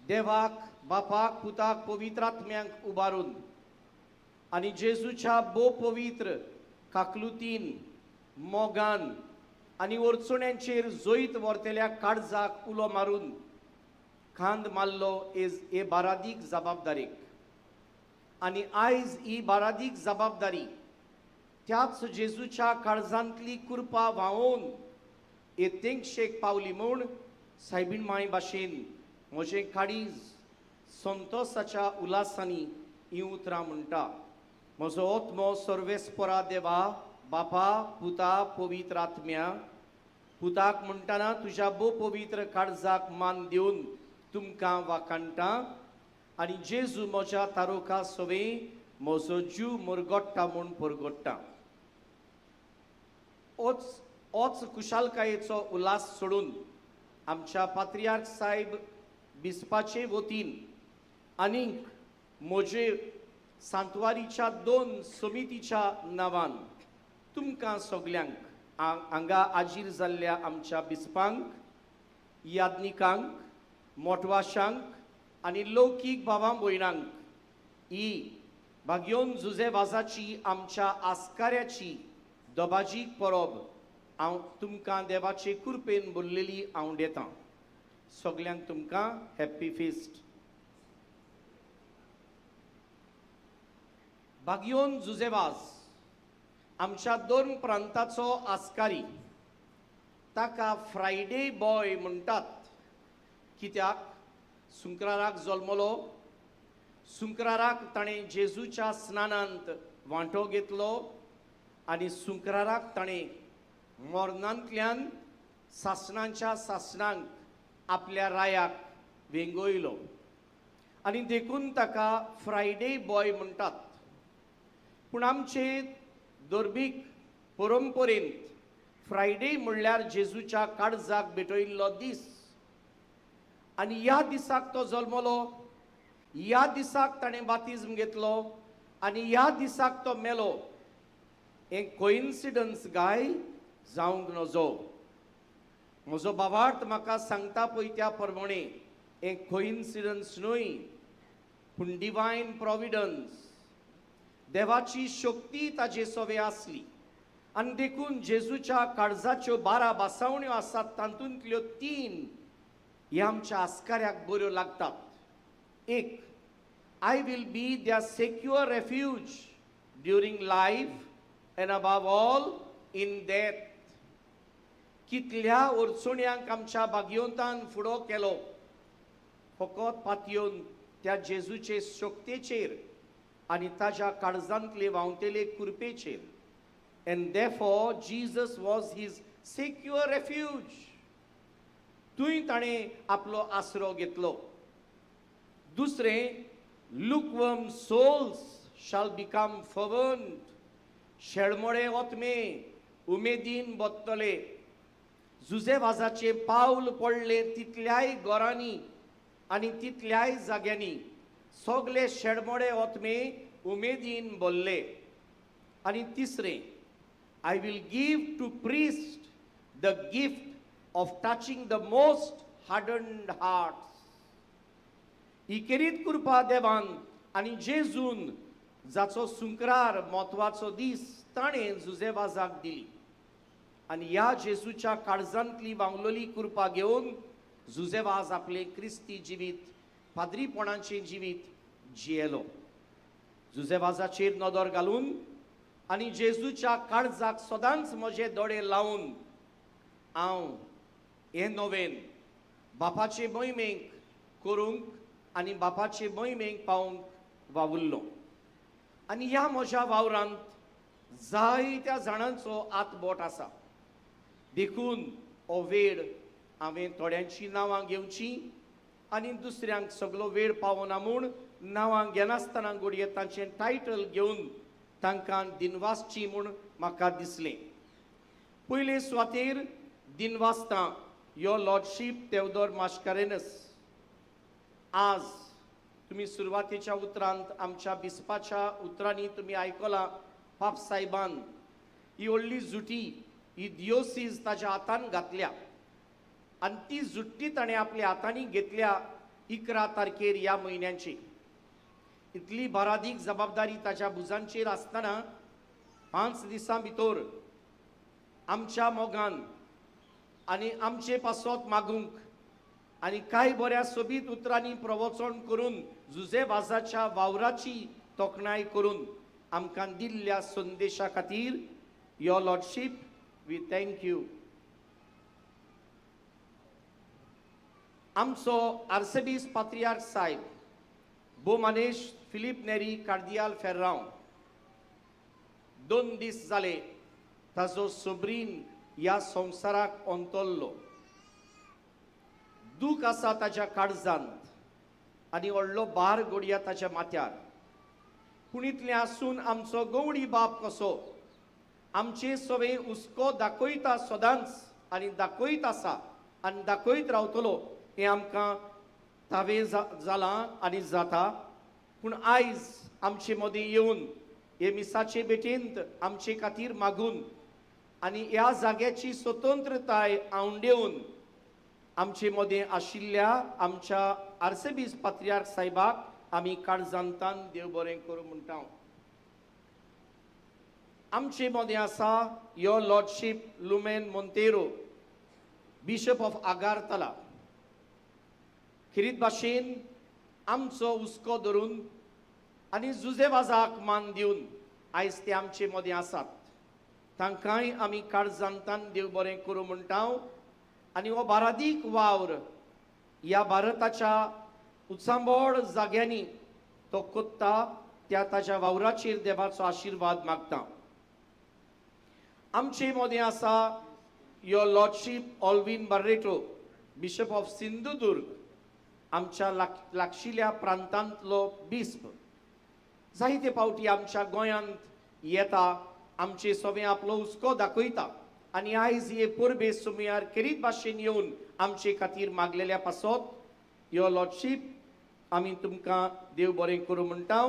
देवाक, बापाक, पुताक, पवित्र आत्म्यांक उबारून आनी जेजूच्या भोव पवित्र काकलुतीन, मोगान आनी अडचण्यांचेर जैत व्हरतल्या काळजाक उलो मारून खांद मारलो हे बारादीक जबाबदारीक. आनी आयज ही बारादीक जबाबदारी त्याच जेजूच्या काळजांतली कृपा व्हांवोवन हे तेंगशेक पावली म्हूण सायबीण माय भाशेन म्हजें काळीज संतोसाच्या उल्हासांनी हीं उतरां म्हणटा. म्हजो आत्मो सर्वेस्परा देवा, बापा, पुता, पवित्र आत्म्या. पुताक म्हणटना तुज्या भोव पवित्र काळजाक मान दिवन तुमकां वाकांटा आनी जेजू म्हज्या तारुका सवे म्हजो जीव मुरगोट्टा म्हूण परगोट्टा. ओच कुशालकायेचो उल्हास सोडून आमच्या पात्रियार्क साहेब बिस्पाचे वतीन आनीक म्हजे सांतवारीच्या 2 समितीच्या नांवान तुमकां सगल्यांक हांगा आजीर जाल्ल्या आमच्या बिस्पांक, याज्ञिकांक, मोटवाशांक आनी लौकीक भावां भयणांक ही भाग्योन जुझे वाजाची आमच्या आस्काऱ्याची दबाजीक परब हांव तुमकां देवाचे कृपेन भरलेली हांव दितां. सगल्यांक तुमकां हॅप्पी फिस्ट. भाग्योन जुझे वाज आमच्या 2 प्रांताचो आस्कारी, ताका फ्रायडे बॉय म्हणटात. कित्याक? सुंक्राराक जल्मलो, सुंक्राराक ताणें जेजूच्या स्नानांत वांटो घेतलो आनी सुंक्राराक ताणें मरणांतल्यान सासणांच्या सासणांक आपल्या रायाक वेंगयलो आनी देखून ताका फ्रायडे बॉय म्हणटात. पूण आमचे धर्मीक परंपरेंत फ्रायडे म्हणल्यार जेजूच्या काळजाक भेटयल्लो दीस आनी ह्या दिसाक तो जल्मलो, ह्या दिसाक ताणें बातिज्म घेतलो आनी ह्या दिसाक तो मेलो. हें कोइन्सिडन्स गाय जावंक नजो. म्हजो बाबार्थ म्हाका सांगता पळय त्या प्रमाणे हें कोइन्सिडन्स न्हय पूण डिवायन प्रोविडन्स, देवाची शक्ती ताजे सवे आसली आनी देखून जेजूच्या काळजाच्यो 12 बासावण्यो आसात तातूंतल्यो 3 ह्या आमच्या आस्काऱ्याक बऱ्यो लागतात. 1, I will be their secure refuge during life and above all in death. कितल्या अडचण्यांक आमच्या भाग्यवंतान फुडो केलो फकत पातयेवन त्या जेजूचे शक्तेचेर आनी ताज्या काळजांतले व्हांवतेले कृपेचेर. And therefore Jesus was his secure refuge. थंय ताणें आपलो आसरो घेतलो. दुसरें, lukewarm souls shall become fervent. शेळमोडे ओतमे उमेदीन बत्तले. जुजे वाजाचें पावल पडलें तितल्याय घरांनी आनी तितल्याय जाग्यांनी सगले शेडमोडे ओतमे उमेदीन बोल्ले. आनी तिसरें, I will give to priest the gift of touching the most hardened hearts. ही केरीत कृपा देवान आनी जेजून जाचो सुंकरार म्हत्वाचो दीस ताणें जुजे वाजाक दिली. आनी ह्या जेजूच्या काळजांतली वांगलोली कृपा घेवन जुजे वाज आपलें क्रिस्ती जिवीत, पाद्रीपणाचें जिवीत जियेलो. जुजे वाजाचेर नदर घालून आनी जेजूच्या काळजाक सदांच म्हजे दोळे लावन हांव हें नवेन बापाचे मोहिमेक करूंक आनी बापाचे मोहिमेक पावूंक वावुरलो. आनी ह्या म्हज्या वावरांत जायत्या जाणांचो आतबोट आसा. देखून हो वेळ हांवें थोड्यांचीं नांवां घेवचीं आनी दुसऱ्यांक सगलो वेळ पावना म्हूण नांवां घेनासतना घडये तांचें टायटल घेवन तांकां दिनवासची म्हूण म्हाका दिसलें. पयले सुवातेर दिनवासता your lordship Theodore Mascarenhas. आज तुमी सुरवातेच्या उतरांत आमच्या बिस्पाच्या उतरांनी तुमी आयकलां, पाप सायबान ही व्हडली जुटी, ही दियोसीज ताच्या हातान घातल्या आनी ती जुट्टी ताणें आपल्या हातांनी घेतल्या 11 तारखेर ह्या म्हयन्याची. इतली बारादीक जबाबदारी ताच्या भुजांचेर आसतना 5 दिसां भितर आमच्या मोगान आनी आमचे पासत मागूंक आनी कांय बऱ्या सोबीत उतरांनी प्रवचन करून जुजे वाजाच्या वावराची तोखणाय करून आमकां दिल्ल्या संदेशा खातीर your lordship we thank you. आमचो आर्सेबीस पात्रियार्क साहेब बोमानेश फिलीप नेरी कार्दियाल फेर्रांव 2 दीस जाले ताजो सोबरीन ह्या संवसाराक अंतरलो. दूख आसा ताच्या काळजांत आनी व्हडलो भार गोडया ताच्या माथ्यार. पूण इतलें आसून आमचो गवडी बाप कसो आमचे सवे हुस्को दाखयता सदांच आनी दाखयत आसा आनी दाखयत रावतलो हें आमकां तावें जालां आनी जाता. पूण आयज आमचे मदीं येवन हे मिसाचे भेटेंत आमचे खातीर मागून आनी ह्या जाग्याची स्वतंत्रताय आंवडेवन आमचे मदीं आशिल्ल्या आमच्या आर्सेबीस पात्रियार्क साहेबाक आमी काळजांतान देव बरें करूं म्हणटा. आमचे मदीं आसा your lordship Lumen Monteiro, bishop of Agartala. खेरीत भाशेन आमचो हुस्को धरून आनी जुजे वाजाक मान दिवन आयज ते आमचे मदीं आसात. तांकांय आमी काळजांतान देव बरें करूं म्हणटा. आनी हो बारादीक वावर ह्या भारताच्या उचांबळ जाग्यांनी तो कोत्ता त्या ताच्या वावराचेर देवाचो आशिर्वाद मागता. आमचे मदीं आसा your lordship Alvin Barreto, bishop of Sindhudurg, आमच्या लागशिल्या प्रांतांतलो बिस्प. जायते फावटी आमच्या गोंयांत येता, आमचे सगळे आपलो हुस्को दाखयता आनी आयज हे परबे सुमयार खेरीत भाशेन येवन आमचे खातीर मागलेल्या पासत your lordship आमी तुमकां देव बरें करूं म्हणटा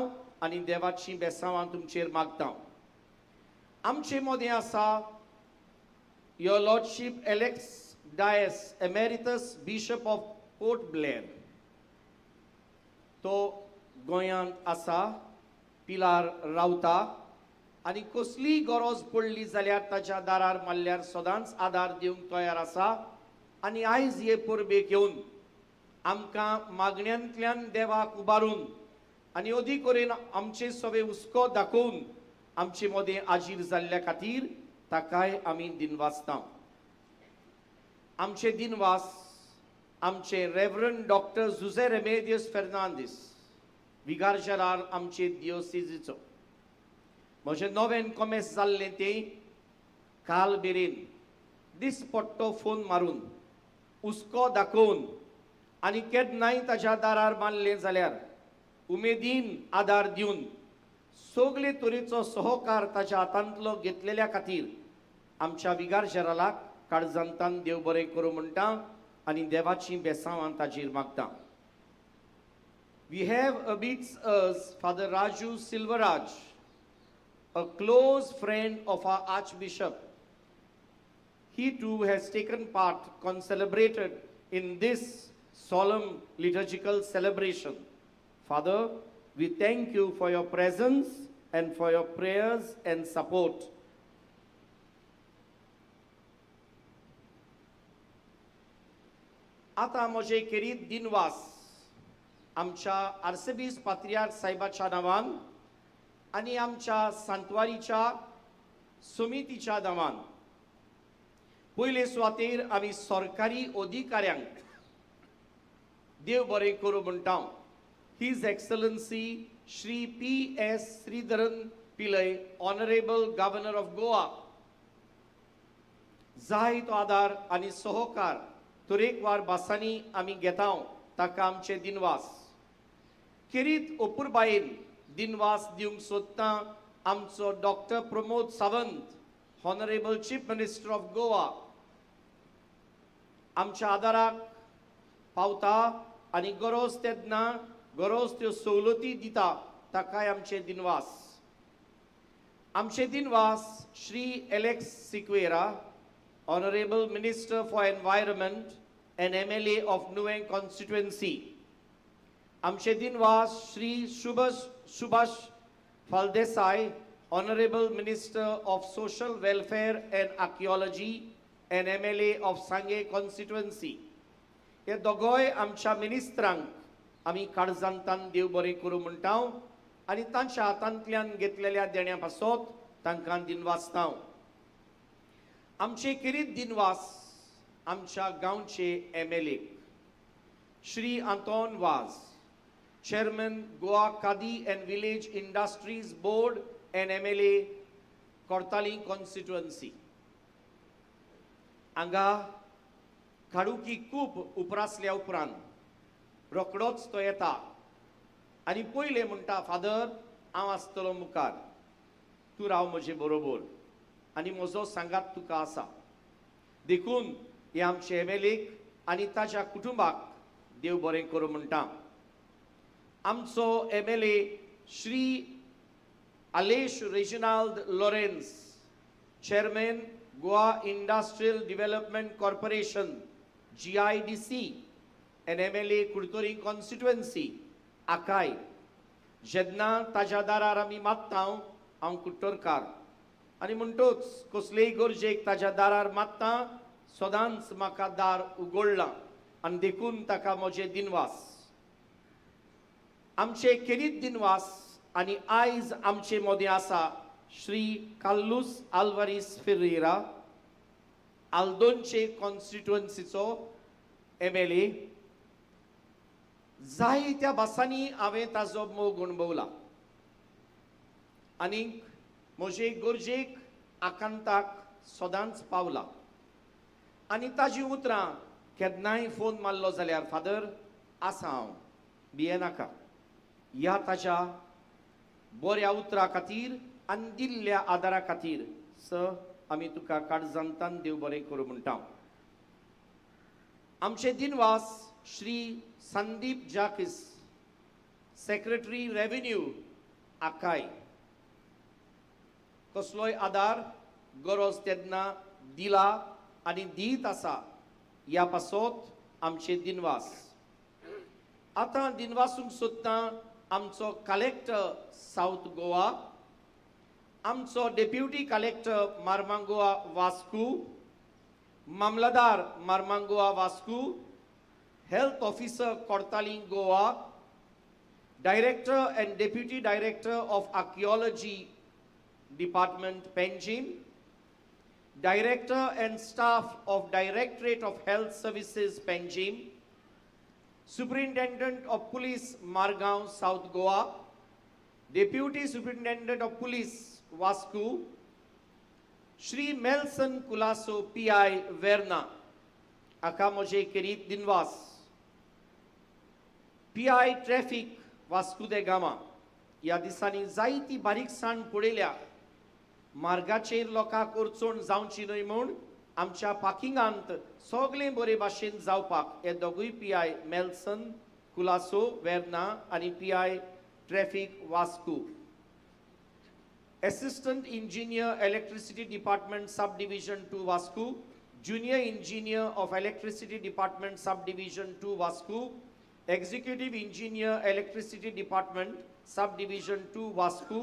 आनी देवाची बेसांवां तुमचेर मागता. आमचे मदीं आसा your lordship Alex Dias, emeritus bishop of Port Blair. तो गोंयांत आसा, पिलार रावता आनी कसलीय गरज पडली जाल्यार ताच्या दारार मारल्यार सदांच आदार दिवंक तयार आसा. आनी आयज हे परबेक येवन आमकां मागण्यांतल्यान देवाक उबारून आनी अदीक करून आमचे सगळे हुस्को दाखोवन आमचे मदें आजीर जाल्ल्या खातीर ताकाय आमी दिनवासता. आमचे दिनवास आमचे reverend doctor Jose Remedios Fernandes, vicar general आमचे दियोसिजीचो. म्हजें नवें कॉमेस जाल्लें तें काल मेरेन दिसपट्टो फोन मारून हुस्को दाखोवन आनी केन्नाय ताच्या दारार मारलें जाल्यार उमेदीन आदार दिवन सगळे तरेचो सहकार ताच्या हातांतलो घेतलेल्या खातीर आमच्या विगार जेरालाक काळजांतान देव बरें करूं म्हणटा आनी देवाचीं बेसांवां ताचेर मागता. We have amidst us Father Raju Silvaraj, a close friend of our Archbishop. He too has taken part, concelebrated in this solemn liturgical celebration. Father, we thank you for your presence and for your prayers and support. आतां म्हजे खेरीत दिनवास आमच्या आर्सेबीस पात्रियार्क साहेबाच्या नांवान आनी आमच्या सांतवारीच्या समितीच्या नांवान. पयले सुवातेर आमी सरकारी अधिकाऱ्यांक देव बरें करूं म्हणटा. His Excellency Shri P S. Sreedharan Pillai, honourable governor of Goa, जाय तो आदार आनी सहकार तरेकवार भासांनी आमी घेता, ताका आमचे दिनवास. खेरीत अपुरबायेन दिनवास दिवंक सोदता आमचो doctor Pramod Sawant, honourable chief minister of Goa, आमच्या आदाराक पावता आनी गरज तेन्ना गरज त्यो सवलती दिता, ताकाय आमचे दिनवास. आमचे दिनवास Shri Alex Sequeira, honourable minister for environment and MLA of Nuvem constituency. आमचे दिनवास Shri Subhash Phaldesai, honourable minister of social welfare and archaeology and MLA of Sanguem constituency. हे दोगोय आमच्या मिनिस्ट्रांक आमी काळजांतान देव बरें करूं म्हणटा आनी तांच्या हातांतल्यान घेतलेल्या देण्या पासत तांकां दिनवासता. आमचे खेरीत दिनवास आमच्या गांवचे MLA Shri Anton Vaz, chairman Goa Khadi and village industries board and MLA Cortalim constituency. हांगा काळुकी खूब उपरासल्या उपरांत रोकडोच तो येता आनी पयलें म्हणटा, फादर हांव आसतलो मुखार, तूं राव म्हजे बरोबर आनी म्हजो सांगात तुका आसा. देखून हे आमचे MLA आनी ताच्या कुटुंबाक देव बरें करूं म्हणटा. आमचो MLA Shri Aleixo Reginald Lawrence, chairman Goa industrial development corporation GIDC and MLA Curtorim constituency, आकाय जेन्ना ताज्या दारार आमी मागता हांव कुट्टोरकार आनी म्हणटूच कसलेय गरजेक ताज्या दारार मागता सदांच म्हाका दार उगडलां आनी देखून ताका म्हजे दिनवास. आमचे खेरीत दिनवास आनी आयज आमचे मदें आसा श्री कार्लूस आल्वारीस फेरेरा, आल्दोनचे कॉन्स्टिट्युएन्सीचो MLA. जायत्या भासांनी हांवें ताजो मोग अणभवला आनीक म्हजे गरजेक आकांताक सदांच पावला आनी ताजी उतरां केन्नाय फोन मारलो जाल्यार फादर आसा हांव, भियेनाका, ह्या ताच्या बऱ्या उतरां खातीर आनी दिल्ल्या आदारा खातीर सर आमी तुका काळजांतान देव बरें करूं म्हणटा. आमचे दिनवास श्री संदीप जाकीस, सेक्रेटरी रेव्हेन्यू आकाय, कसलोय आदार गरज तेन्ना दिला आनी दीत आसा, ह्या पासत आमचे दिनवास. आतां दिनवासूंक सोदता आमचो कलेक्टर सावथ गोवा, आमचो डेप्युटी कलेक्टर मार्मागोवा वास्को, मामलादार Marmagoa Vasco, health officer Cortalim Goa, director and deputy director of archaeology department Panjim, director and staff of directorate of health services Panjim, superintendent of police Margao south Goa, deputy superintendent of police Vasco, Shri Melson Colaco PI Verna हाका म्हजे खेरीत दिनवास. PI traffic Vasco de Gama ह्या दिसांनी जायती बारीकसाण पळयल्या. मार्गाचेर लोकांक अडचण जावची न्हय म्हूण आमच्या पार्किंगांत सगळें बरे भाशेन जावपाक हे दोगूय PI Melson Colaco Verna आनी PI traffic Vasco. Assistant engineer electricity department sub division 2 Vasco, junior engineer of electricity department sub division 2 Vasco, executive engineer electricity department sub division 2 Vasco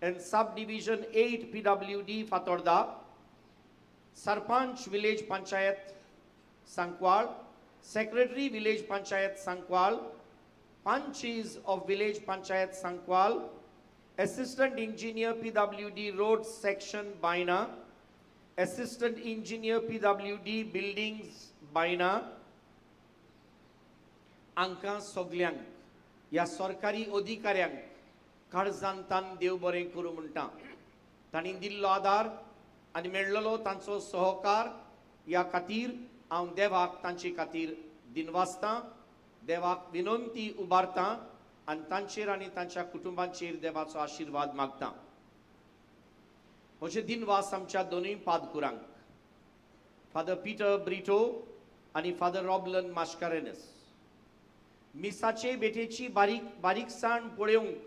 and sub division 8 PWD Fatorda, sarpanch village panchayat Sancoale, secretary village panchayat Sancoale, panchis of village panchayat Sancoale, assistant engineer PWD road section Baina, assistant engineer PWD buildings Baina. आंकां सगल्यांक ह्या सरकारी अधिकाऱ्यांक काळजान तान देव बरें करूं म्हणटा. तांणी दिल्लो आदार आनी मेळ्ळलो तांचो सहकार ह्या खातीर हांव देवाक तांचे खातीर दिनवासतां, देवाक विनंती उबारतां आनी तांचेर आनी तांच्या कुटुंबांचेर देवाचो आशिर्वाद मागता. म्हजे दिनवास आमच्या दोनूय पादकुरांक, फादर पिटर ब्रिटो आनी फादर रॉबलन मास्कारेनस. मिसाचे भेटेची बारीक बारीकसाण पळोवंक,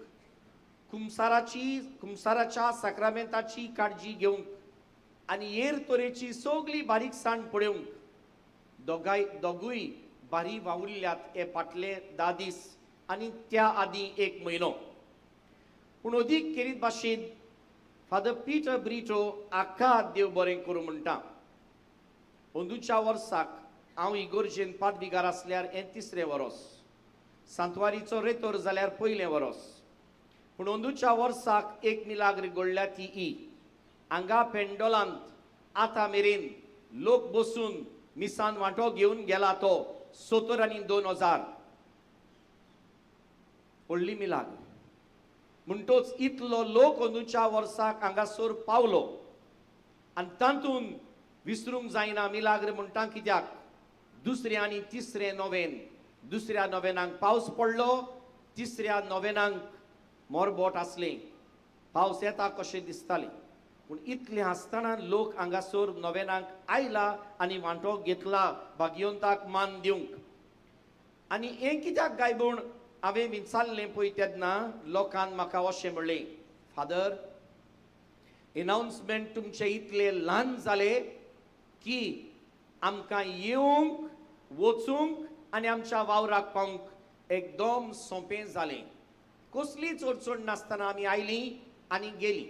कुमसाराच्या साक्रामेंताची काळजी घेवंक आनी हेर तरेची सगली बारीकसाण पळोवंक दोगूय बारी वावुरल्यात हे फाटले 10 दीस आनी त्या आदीं 1 म्हयनो. पूण अदीक खेरीत भाशेन फादर पिटर ब्रिटो हाका देव बरें करूं म्हणटा. अंदूच्या वर्साक हांव इगोर्जेन पादविगार आसल्यार हें 3रें वरोस, सांतवारीचो रेतोर जाल्यार 1लें वरोस. पूण अंदूच्या वर्साक एक मिलाग्र घडल्या ती ई हांगा पेंडोलांत आतां मेरेन लोक बसून मिसान वांटो घेवन गेला तो 70 आनी 2000 व्हडली मिलाग्र. म्हणटोच इतलो लोक अंदूच्या वर्साक हांगासर पावलो आनी तातूंत विसरूंक जायना मिलाग्र म्हणटा कित्याक 2रे आनी 3रे नोवेन, 2ऱ्या नोवेनाक पावस पडलो, 3ऱ्या नोवेनाक मोरबोट आसलें, पावस येता कशें दिसतालें. पूण इतलें आसतना लोक हांगासर नोवेनाक आयला आनी वांटो घेतला भाग्यवंताक मान दिवंक. आनी हें कित्याक काय म्हूण हांवें विचारलें पळय तेन्ना लोकान म्हाका अशें म्हणलें, फादर एनावन्समेंट तुमचे इतले ल्हान जाले की आमकां येवंक वचूंक आनी आमच्या वावराक पावंक एकदम सोंपें जालें. कसलीच अडचण नासतना आमी आयलीं आनी गेलीं.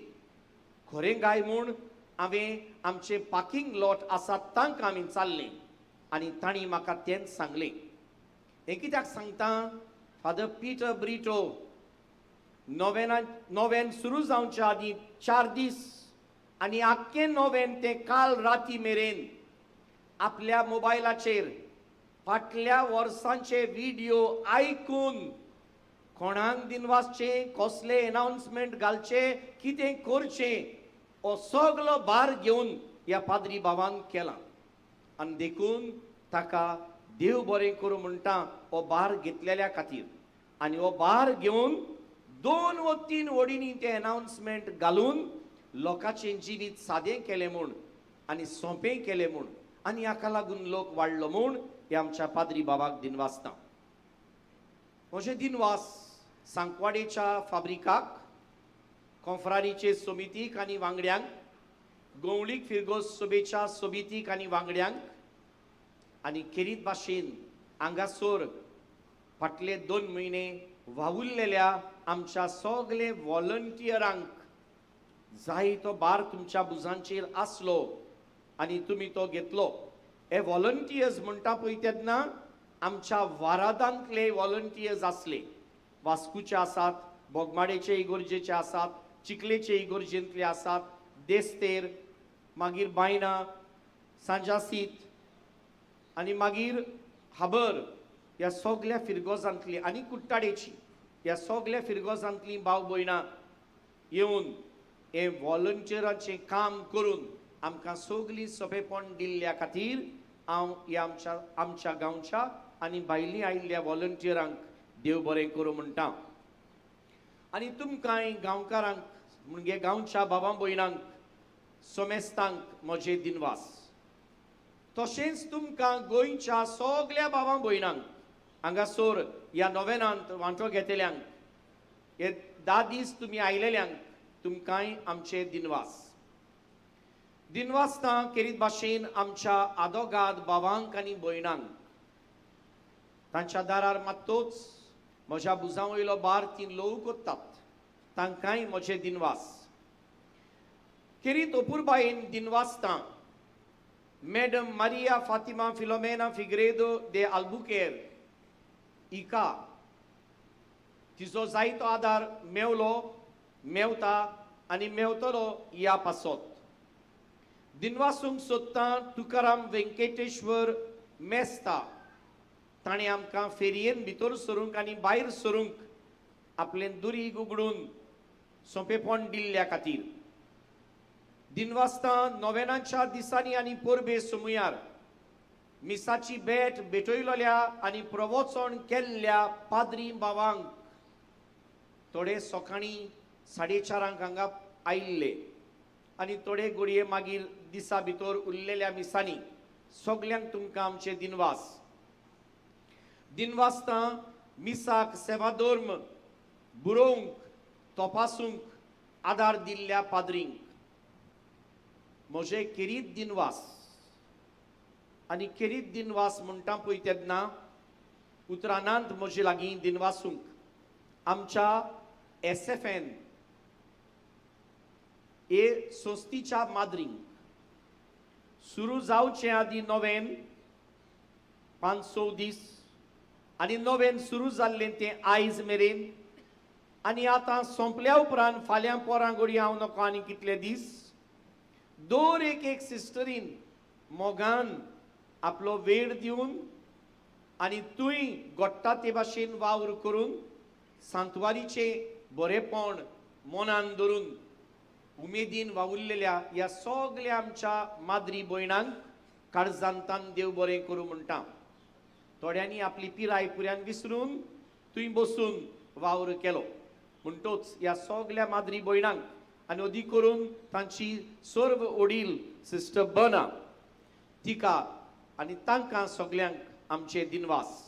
खरें काय म्हूण हांवें आमचें पार्किंग लॉट आसा तांकां आमी चाललें आनी तांणी म्हाका तेंच सांगलें. हें कित्याक सांगता, फादर पिटर ब्रिटो नोवेन सुरू जावच्या आदीं 4 दीस आनी आख्खें नोवेन तें काल राती मेरेन आपल्या मोबायलाचेर फाटल्या वर्सांचे व्हिडियो आयकून कोणाक दिनवासचें, कसले एनावन्समेंट घालचें, कितें करचें हो सगलो भार घेवन ह्या पाद्री बाबान केला. आनी देखून ताका देव बरें करूं म्हणटा हो भार घेतलेल्या खातीर. आनी हो भार घेवन 2 वा 3 वडींनी तें एनावन्समेंट घालून लोकांचें जिवीत सादें केलें म्हूण आनी सोंपें केलें म्हूण आनी हाका लागून लोक वाडलो म्हूण हे आमच्या पाद्री बाबाक दिनवासता. म्हजें दिनवास सांकवाडेच्या फाब्रिकाक, कोंफ्रारीचे समितीक आनी वांगड्यांक, गोवळीक फिरगोज सभेच्या समितीक आनी वांगड्यांक आनी खेरीत भाशेन हांगासर फाटले 2 म्हयने वावुरलेल्या आमच्या सगळे वॉलंटियरांक जाय तो भार तुमच्या भुजांचेर आसलो आनी तुमी तो घेतलो. हे वॉलंटियर्स म्हणटा पळय तेन्ना आमच्या वारादांतले वॉलंटियर्स आसले, वास्कोचे आसात, बोगमाडेचे इगोर्जेचे आसात, चिखलेचे इगोर्जेंतले आसात, देस्तेर, मागीर बायणा, सांजासीत आनी मागीर हाबर ह्या सगल्या फिरगोजांतली आनी कुट्टाडेची ह्या सगल्या फिरगोजांतली भाव भयणां येवन हें वॉलंटियराचें काम करून आमकां सगळीं सोंपेपण दिल्ल्या खातीर हांव ह्या आमच्या गांवच्या आनी भायलीं आयिल्ल्या वॉलंटियरांक देव बरें करूं म्हणटा. आनी तुमकांय गांवकारांक म्हणजे गांवच्या बाबा भयणांक सोमेस्तांक म्हजे दिनवास. तशेंच तुमकां गोंयच्या सगल्या बाबा भयणांक हांगासर ह्या नोवेनांत वांटो घेतल्यांक हे 10 दीस तुमी आयलेल्यांक तुमकांय आमचे दिनवास. दिनवासता केरीत भाशेन आमच्या आदोगाद बाबांक आनी भयणांक तांच्या दारार मात्तोच म्हज्या भुजां वयलो बार ती ल्हव करतात तांकांय म्हजे दिनवास. केरीत अपुरबायेन दिनवासता मॅडम मारिया फातिमा फिलोमेना फिग्रेदो दे आल्बुकेर इका तिजो जायतो आदार मेवलो मेवता आनी मेवतलो ह्या पासत. दिनवासूंक सोदता तुकाराम वेंकटेश्वर मेस्ता ताणें आमकां फेरयेन भितर सरूंक आनी भायर सरूंक आपलें दुरीग उगडून सोंपेपण दिल्ल्या खातीर. दिनवासता नोवेनाच्या दिसांनी आनी परबे सुमुयार मिसाची भेट भेटयलोल्या आनी प्रवचन केल्ल्या पाद्री बाबांक थोडे सकाळीं 4:30 हांगा आयिल्ले आनी थोडे घडये मागीर दिसा भितर उरलेल्या मिसांनी सगल्यांक तुमकां आमचे दिनवास. दिनवासता मिसाक सेवाधर्म बरोवंक तपासूंक आदार दिल्ल्या पाद्रींक म्हजे केरीत दिनवास. आनी केरीत दिनवास म्हणटा पळय तेन्ना उतरानांत म्हजे लागीं दिनवासूंक आमच्या SFN हे संस्थेच्या माद्रींक सुरू जावचे आदीं नोवेन 5-6 दीस आनी नोवेन सुरू जाल्लें तें आयज मेरेन आनी आतां सोंपल्या उपरांत फाल्यां पोरां घडये हांव नको आनी कितले दीस दर एक एक सिस्टरीन मोगान आपलो वेळ दिवन आनी तुंय घडटा ते भाशेन वावर करून सांतवारीचें बरेपण मनान धरून उमेदीन वावुरलेल्या ह्या सगल्या आमच्या माद्री भयणांक काळजांतान देव बरें करूं म्हणटा. थोड्यांनी आपली पिराय पुऱ्यान विसरून थंय बसून वावर केलो म्हणटोच ह्या सगल्या माद्री भयणांक आनी अदीक करून तांची सर्व वडील सिस्टर बना तिका आनी तांकां सगल्यांक आमचे दिनवास.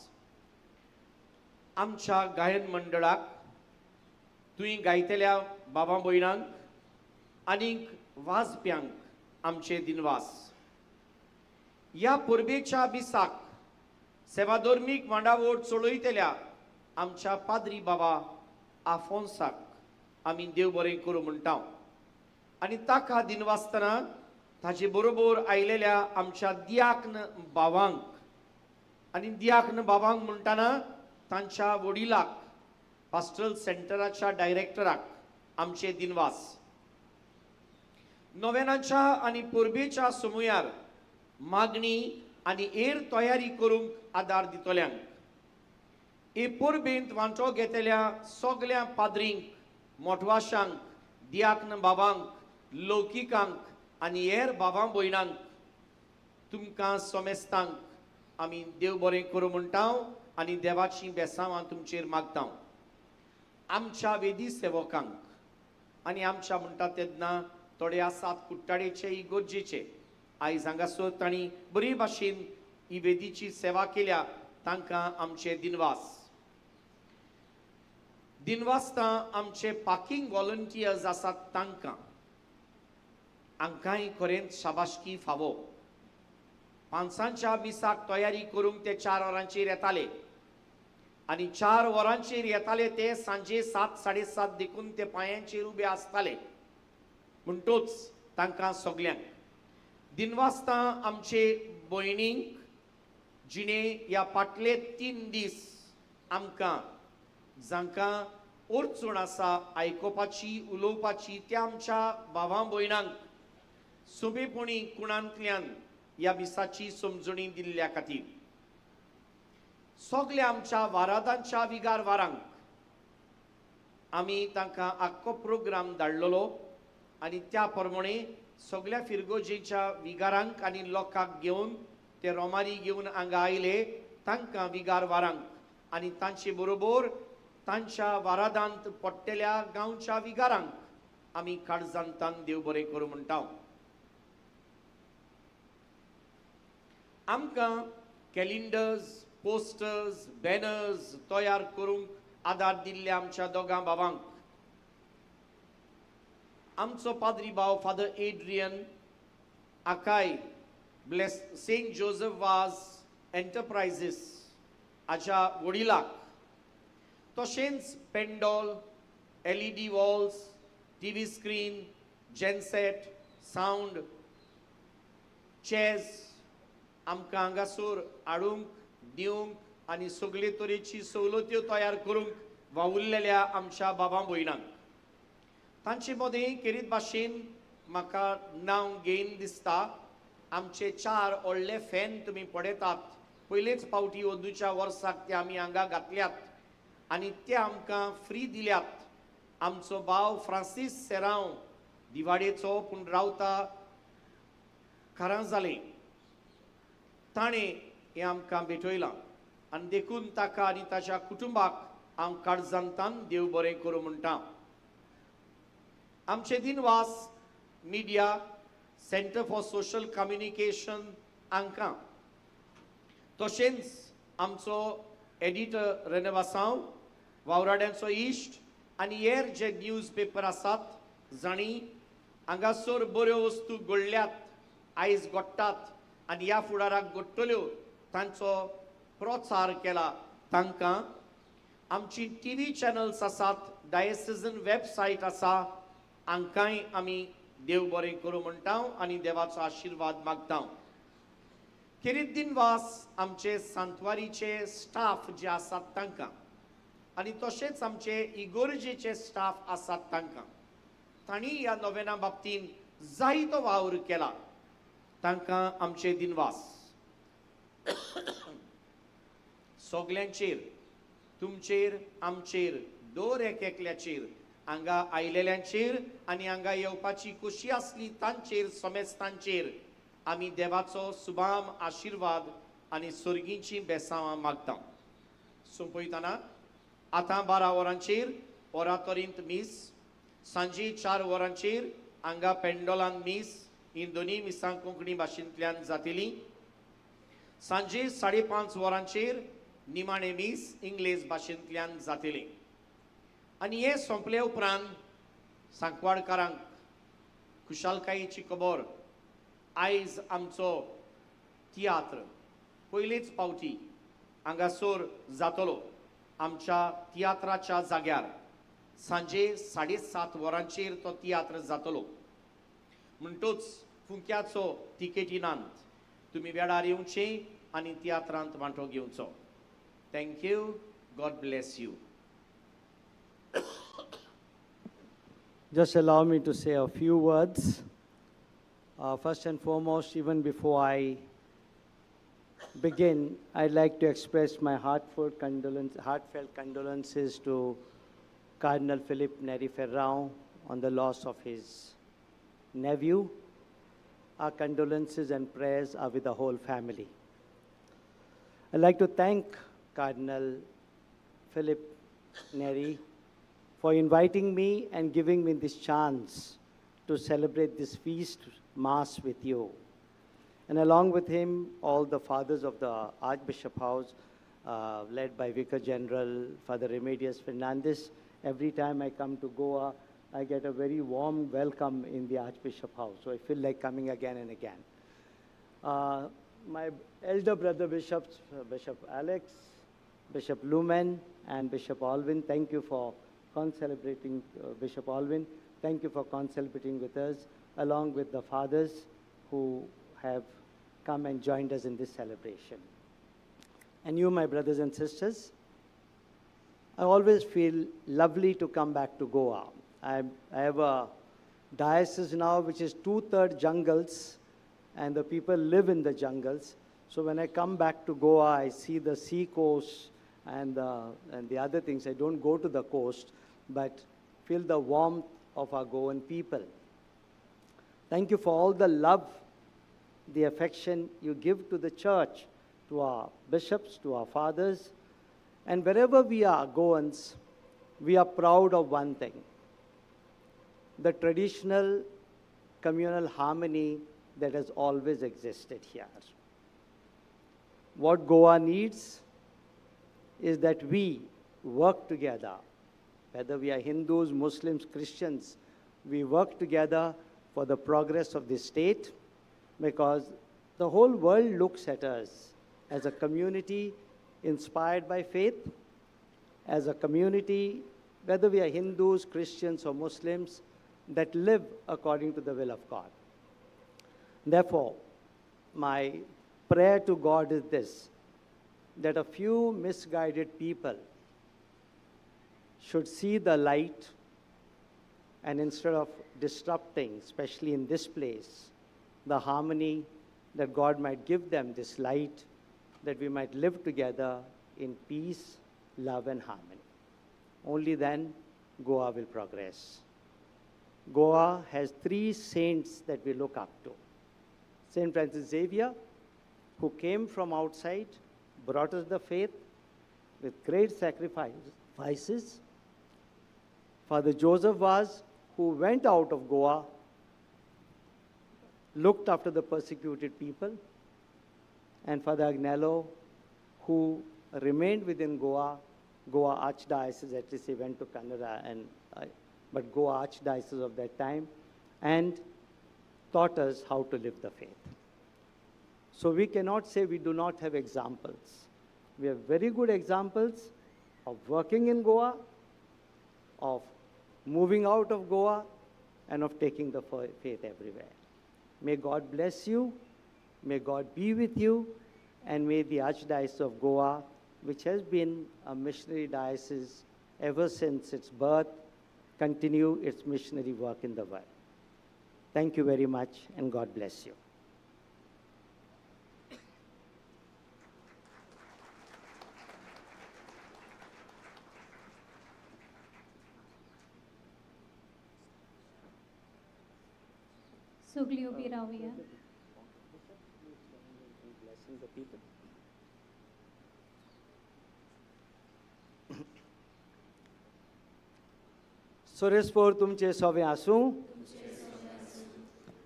आमच्या गायन मंडळाक तुवें गायतल्या बाबा भयणांक आनीक वाजप्यांक आमचे दिनवास. ह्या परबेच्या मिसाक सेवाधर्मीक मांडावळ चलयतल्या आमच्या पाद्री बाबा आफोन्साक आमी देव बरें करूं म्हणटा आनी ताका दिनवासतना ताजे बरोबर आयलेल्या आमच्या दियाक्न बाबांक आनी दियाक्न बाबांक म्हणटना तांच्या वडिलाक पास्टरल सेंटराच्या डायरेक्टराक आमचे दिनवास. नोवेनाच्या आनी परबेच्या सुमुयार मागणी आनी हेर तयारी करूंक आदार दितल्यांक हे परबेंत वांटो घेतल्या सगल्या पाद्रींक मोटवाशांक दियाक्न बाबांक लौकिकांक आनी हेर बाबा भयणांक तुमकां सोमेस्तांक आमी देव बरें करूं म्हणटा आनी देवाचीं बेसांवां तुमचेर मागता. आमच्या वेदी सेवकांक आनी आमच्या म्हणटा तेन्ना थोडे आसात कुट्टाडेचे इगोर्जेचे आयज हांगासर तांणी बरी भाशेन ही वेदीची सेवा केल्या तांकां आमचे दिनवास. दिनवासता आमचे पार्किंग वॉलंटियर्स आसात तांकां हांकांय खरेंच शाबाशकी फावो. पांचांच्या मिसाक तयारी करूंक ते 4 वरांचेर येताले आनी 4 वरांचेर येताले ते सांजे 7, 7:30 देखून ते पांयांचेर उबे आसताले म्हणटोच तांकां सगल्यांक दिनवासता. आमचे भयणींक जिणे ह्या फाटले 3 दीस आमकां जांकां अडचण आसा आयकुपाची उलोवपाची त्या आमच्या भावां भयणांक सोंपेपणी कुणांतल्यान ह्या मिसाची समजणी दिल्ल्या खातीर सगल्या आमच्या वारादांच्या विगार वारांक आमी तांकां आख्खो प्रोग्राम धाडलेलो आनी त्या प्रमाणे सगळ्या फिरगोजेच्या विगारांक आनी लोकांक घेवन ते रोमारी घेवन हांगा आयले तांकां विगार वारांक आनी तांचे बरोबर तांच्या वारादांत पडटेल्या गांवच्या विगारांक आमी काळजांतान देव बरें करूं म्हणटा. आमकां कॅलेंडर्स, पोस्टर्स, बॅनर्स तयार करूंक आदार दिल्ल्या आमच्या दोगां भावांक, आमचो पाद्री भाव फादर एड्रियन आकाय bless Saint Joseph Vaz enterprises हाच्या वडिलाक, तशेंच pandal, LED walls, TV screen, genset, sound, chairs आमकां हांगासर हाडूंक दिवंक आनी सगळे तरेची सवलत्यो तयार करूंक वावुरलेल्या आमच्या बाबा भयणांक. तांचे मदें खेरीत भाशेन म्हाका नांव घेयन दिसता आमचे चार व्हडले फॅन तुमी पळयतात. पयलेच फावटी अंदूच्या वर्साक ते आमी हांगा घातल्यात आनी ते आमकां फ्री दिल्यात. आमचो भाव फ्रांसीस सेरांव दिवाडेचो पूण रावता कारांजाले, ताणें हें आमकां भेटयलां आनी देखून ताका आनी ताच्या कुटुंबाक हांव काळजांतान देव बरें करूं म्हणटा. आमचे दिनवास media, centre for social communication हांकां, तशेंच आमचो एडिटर रेनेवासांव, वावराड्यांचो इश्ट आनी हेर जे न्यूज पेपर आसात जांणी हांगासर बऱ्यो वस्तू घडल्यात, आयज घडटात आनी ह्या फुडाराक घडटल्यो तांचो प्रचार केला तांकां. आमची टी व्ही चॅनल्स आसात, डायसिजन वेबसायट आसा, हांकांय आमी देव बरें करूं म्हणटा आनी देवाचो आशिर्वाद मागता. खेरीत दिनवास आमचे सांतवारीचे स्टाफ जे आसात तांकां आनी तशेंच आमचे इगोर्जेचे स्टाफ आसात तांकां, तांणी ह्या नोवेना बाबतीन जायतो वावर केला, तांकां आमचे दिनवास. सगल्यांचेर, तुमचेर, आमचेर, दर एक एकल्याचेर, हांगा आयलेल्यांचेर आनी हांगा येवपाची खोशी आसली तांचेर, समेस्तांचेर आमी देवाचो सुबाम आशिर्वाद आनी सर्गीचीं बेसांवां मागता. सोंपयतना आतां 12 वरांचेर ओरातोरींत मीस, सांजे 4 वरांचेर हांगा पेंडोलान मीस, ही दोनूय मिसां कोंकणी भाशेंतल्यान जातली. सांजे 5:30 वरांचेर निमाणें मीस इंग्लेज भाशेंतल्यान जातलें. आनी हें सोंपले उपरांत सांकवाडकारांक खुशालकायेची खबर, आयज आमचो तियात्र पयलेच फावटी हांगासर जातलो आमच्या तियात्राच्या जाग्यार. सांजे 7:30 वरांचेर तो तियात्र जातलो. म्हणटूच फुंक्याचो तिकेटी नात, तुमी वेळार येवचे आनी तियात्रांत वांटो घेवचो. Thank you, God bless you. Just allow me to say a few words. First and foremost, even before I begin, I'd like to express my heartfelt condolences to Cardinal Philip Neri Ferrao on the loss of his nephew. Our condolences and prayers are with the whole family. I'd like to thank Cardinal Philip Neri for inviting me and giving me this chance to celebrate this feast Mass with you. And along with him, all the fathers of the Archbishop House, led by Vicar General Father Remedios Fernandez. Every time I come to Goa, I get a very warm welcome in the Archbishop House. So I feel like coming again and again. My elder brother bishops, Bishop Alex, Bishop Lumen, and Bishop Alvin, thank you for concelebrating, Bishop Alvin, thank you for concelebrating with us, along with the fathers who have come and joined us in this celebration. And you, my brothers and sisters, I always feel lovely to come back to Goa. I have a diocese now which is 2/3 jungles, and the people live in the jungles. So when I come back to Goa, I see the sea coast and the other things. I don't go to the coast, but feel the warmth of our Goan people. Thank you for all the love, the affection you give to the church, to our bishops, to our fathers. And wherever we are, Goans, we are proud of one thing: the traditional communal harmony that has always existed here. What Goa needs is that we work together, whether we are Hindus, Muslims, Christians, we work together for the progress of this state, because the whole world looks at us as a community inspired by faith, as a community, whether we are Hindus, Christians, or Muslims, that live according to the will of God. Therefore, my prayer to God is this, that a few misguided people should see the light, and instead of disrupting, especially in this place, the harmony, that God might give them this light, that we might live together in peace, love, and harmony. Only then Goa will progress. Goa has three saints that we look up to. Saint Francis Xavier, who came from outside, brought us the faith with great sacrifices. Father Joseph Vaz, who went out of Goa, looked after the persecuted people, and Father Agnelo, who remained within Goa, Goa Archdiocese, at least he went to Canada, but Goa Archdiocese of that time, and taught us how to live the faith. So we cannot say we do not have examples. We have very good examples of working in Goa, of moving out of Goa, and of taking the faith everywhere. May God bless you, may God be with you, and may the Archdiocese of Goa, which has been a missionary diocese ever since its birth, continue its missionary work in the world. Thank you very much, and God bless you. सगळीं उबी रावया. सुरेशपोर तुमचे सोवे आसूं.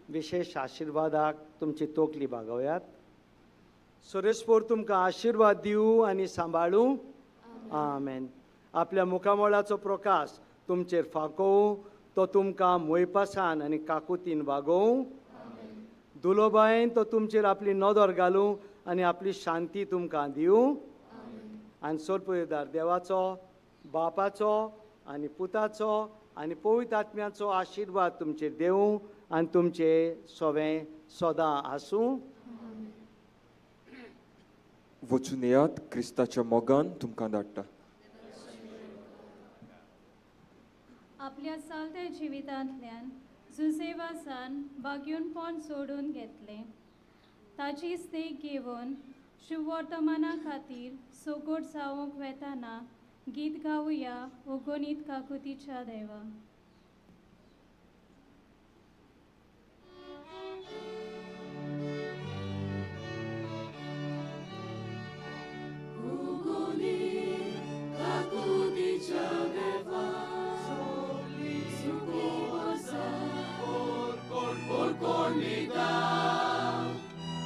विशेष आशिर्वादाक तुमची तोकली बागोवयात. सुरेशपोर तुमकां आशिर्वाद दिवं आनी सांबाळूं. आमेन. आपल्या मुखामळाचो प्रकाश तुमचेर फाकोवं, तो तुमकां मोयपासान आनी काकुतीन वागोवं. दुलोबायेन तो तुमचेर आपली नदर घालूं आनी आपली शांती तुमकां दिवं. आनी सोरपुयेदार देवाचो, बापाचो आनी पुताचो आनी पवित्र आत्म्याचो आशिर्वाद तुमचेर देवूं आनी तुमचे सोवें सदां आसूं. वचून येयात, क्रिस्ताच्या मोगान तुमकां धाडटा. आपल्या सालत्या जिवितांतल्यान जुजेवासान बागयूनपण सोडून घेतलें. ताची देख घेवन शुभवर्तमाना खातीर सोगोट जावंक वेताना गीत गावया ओगोनीत काकुतीच्या देवा.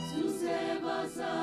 Susebasa,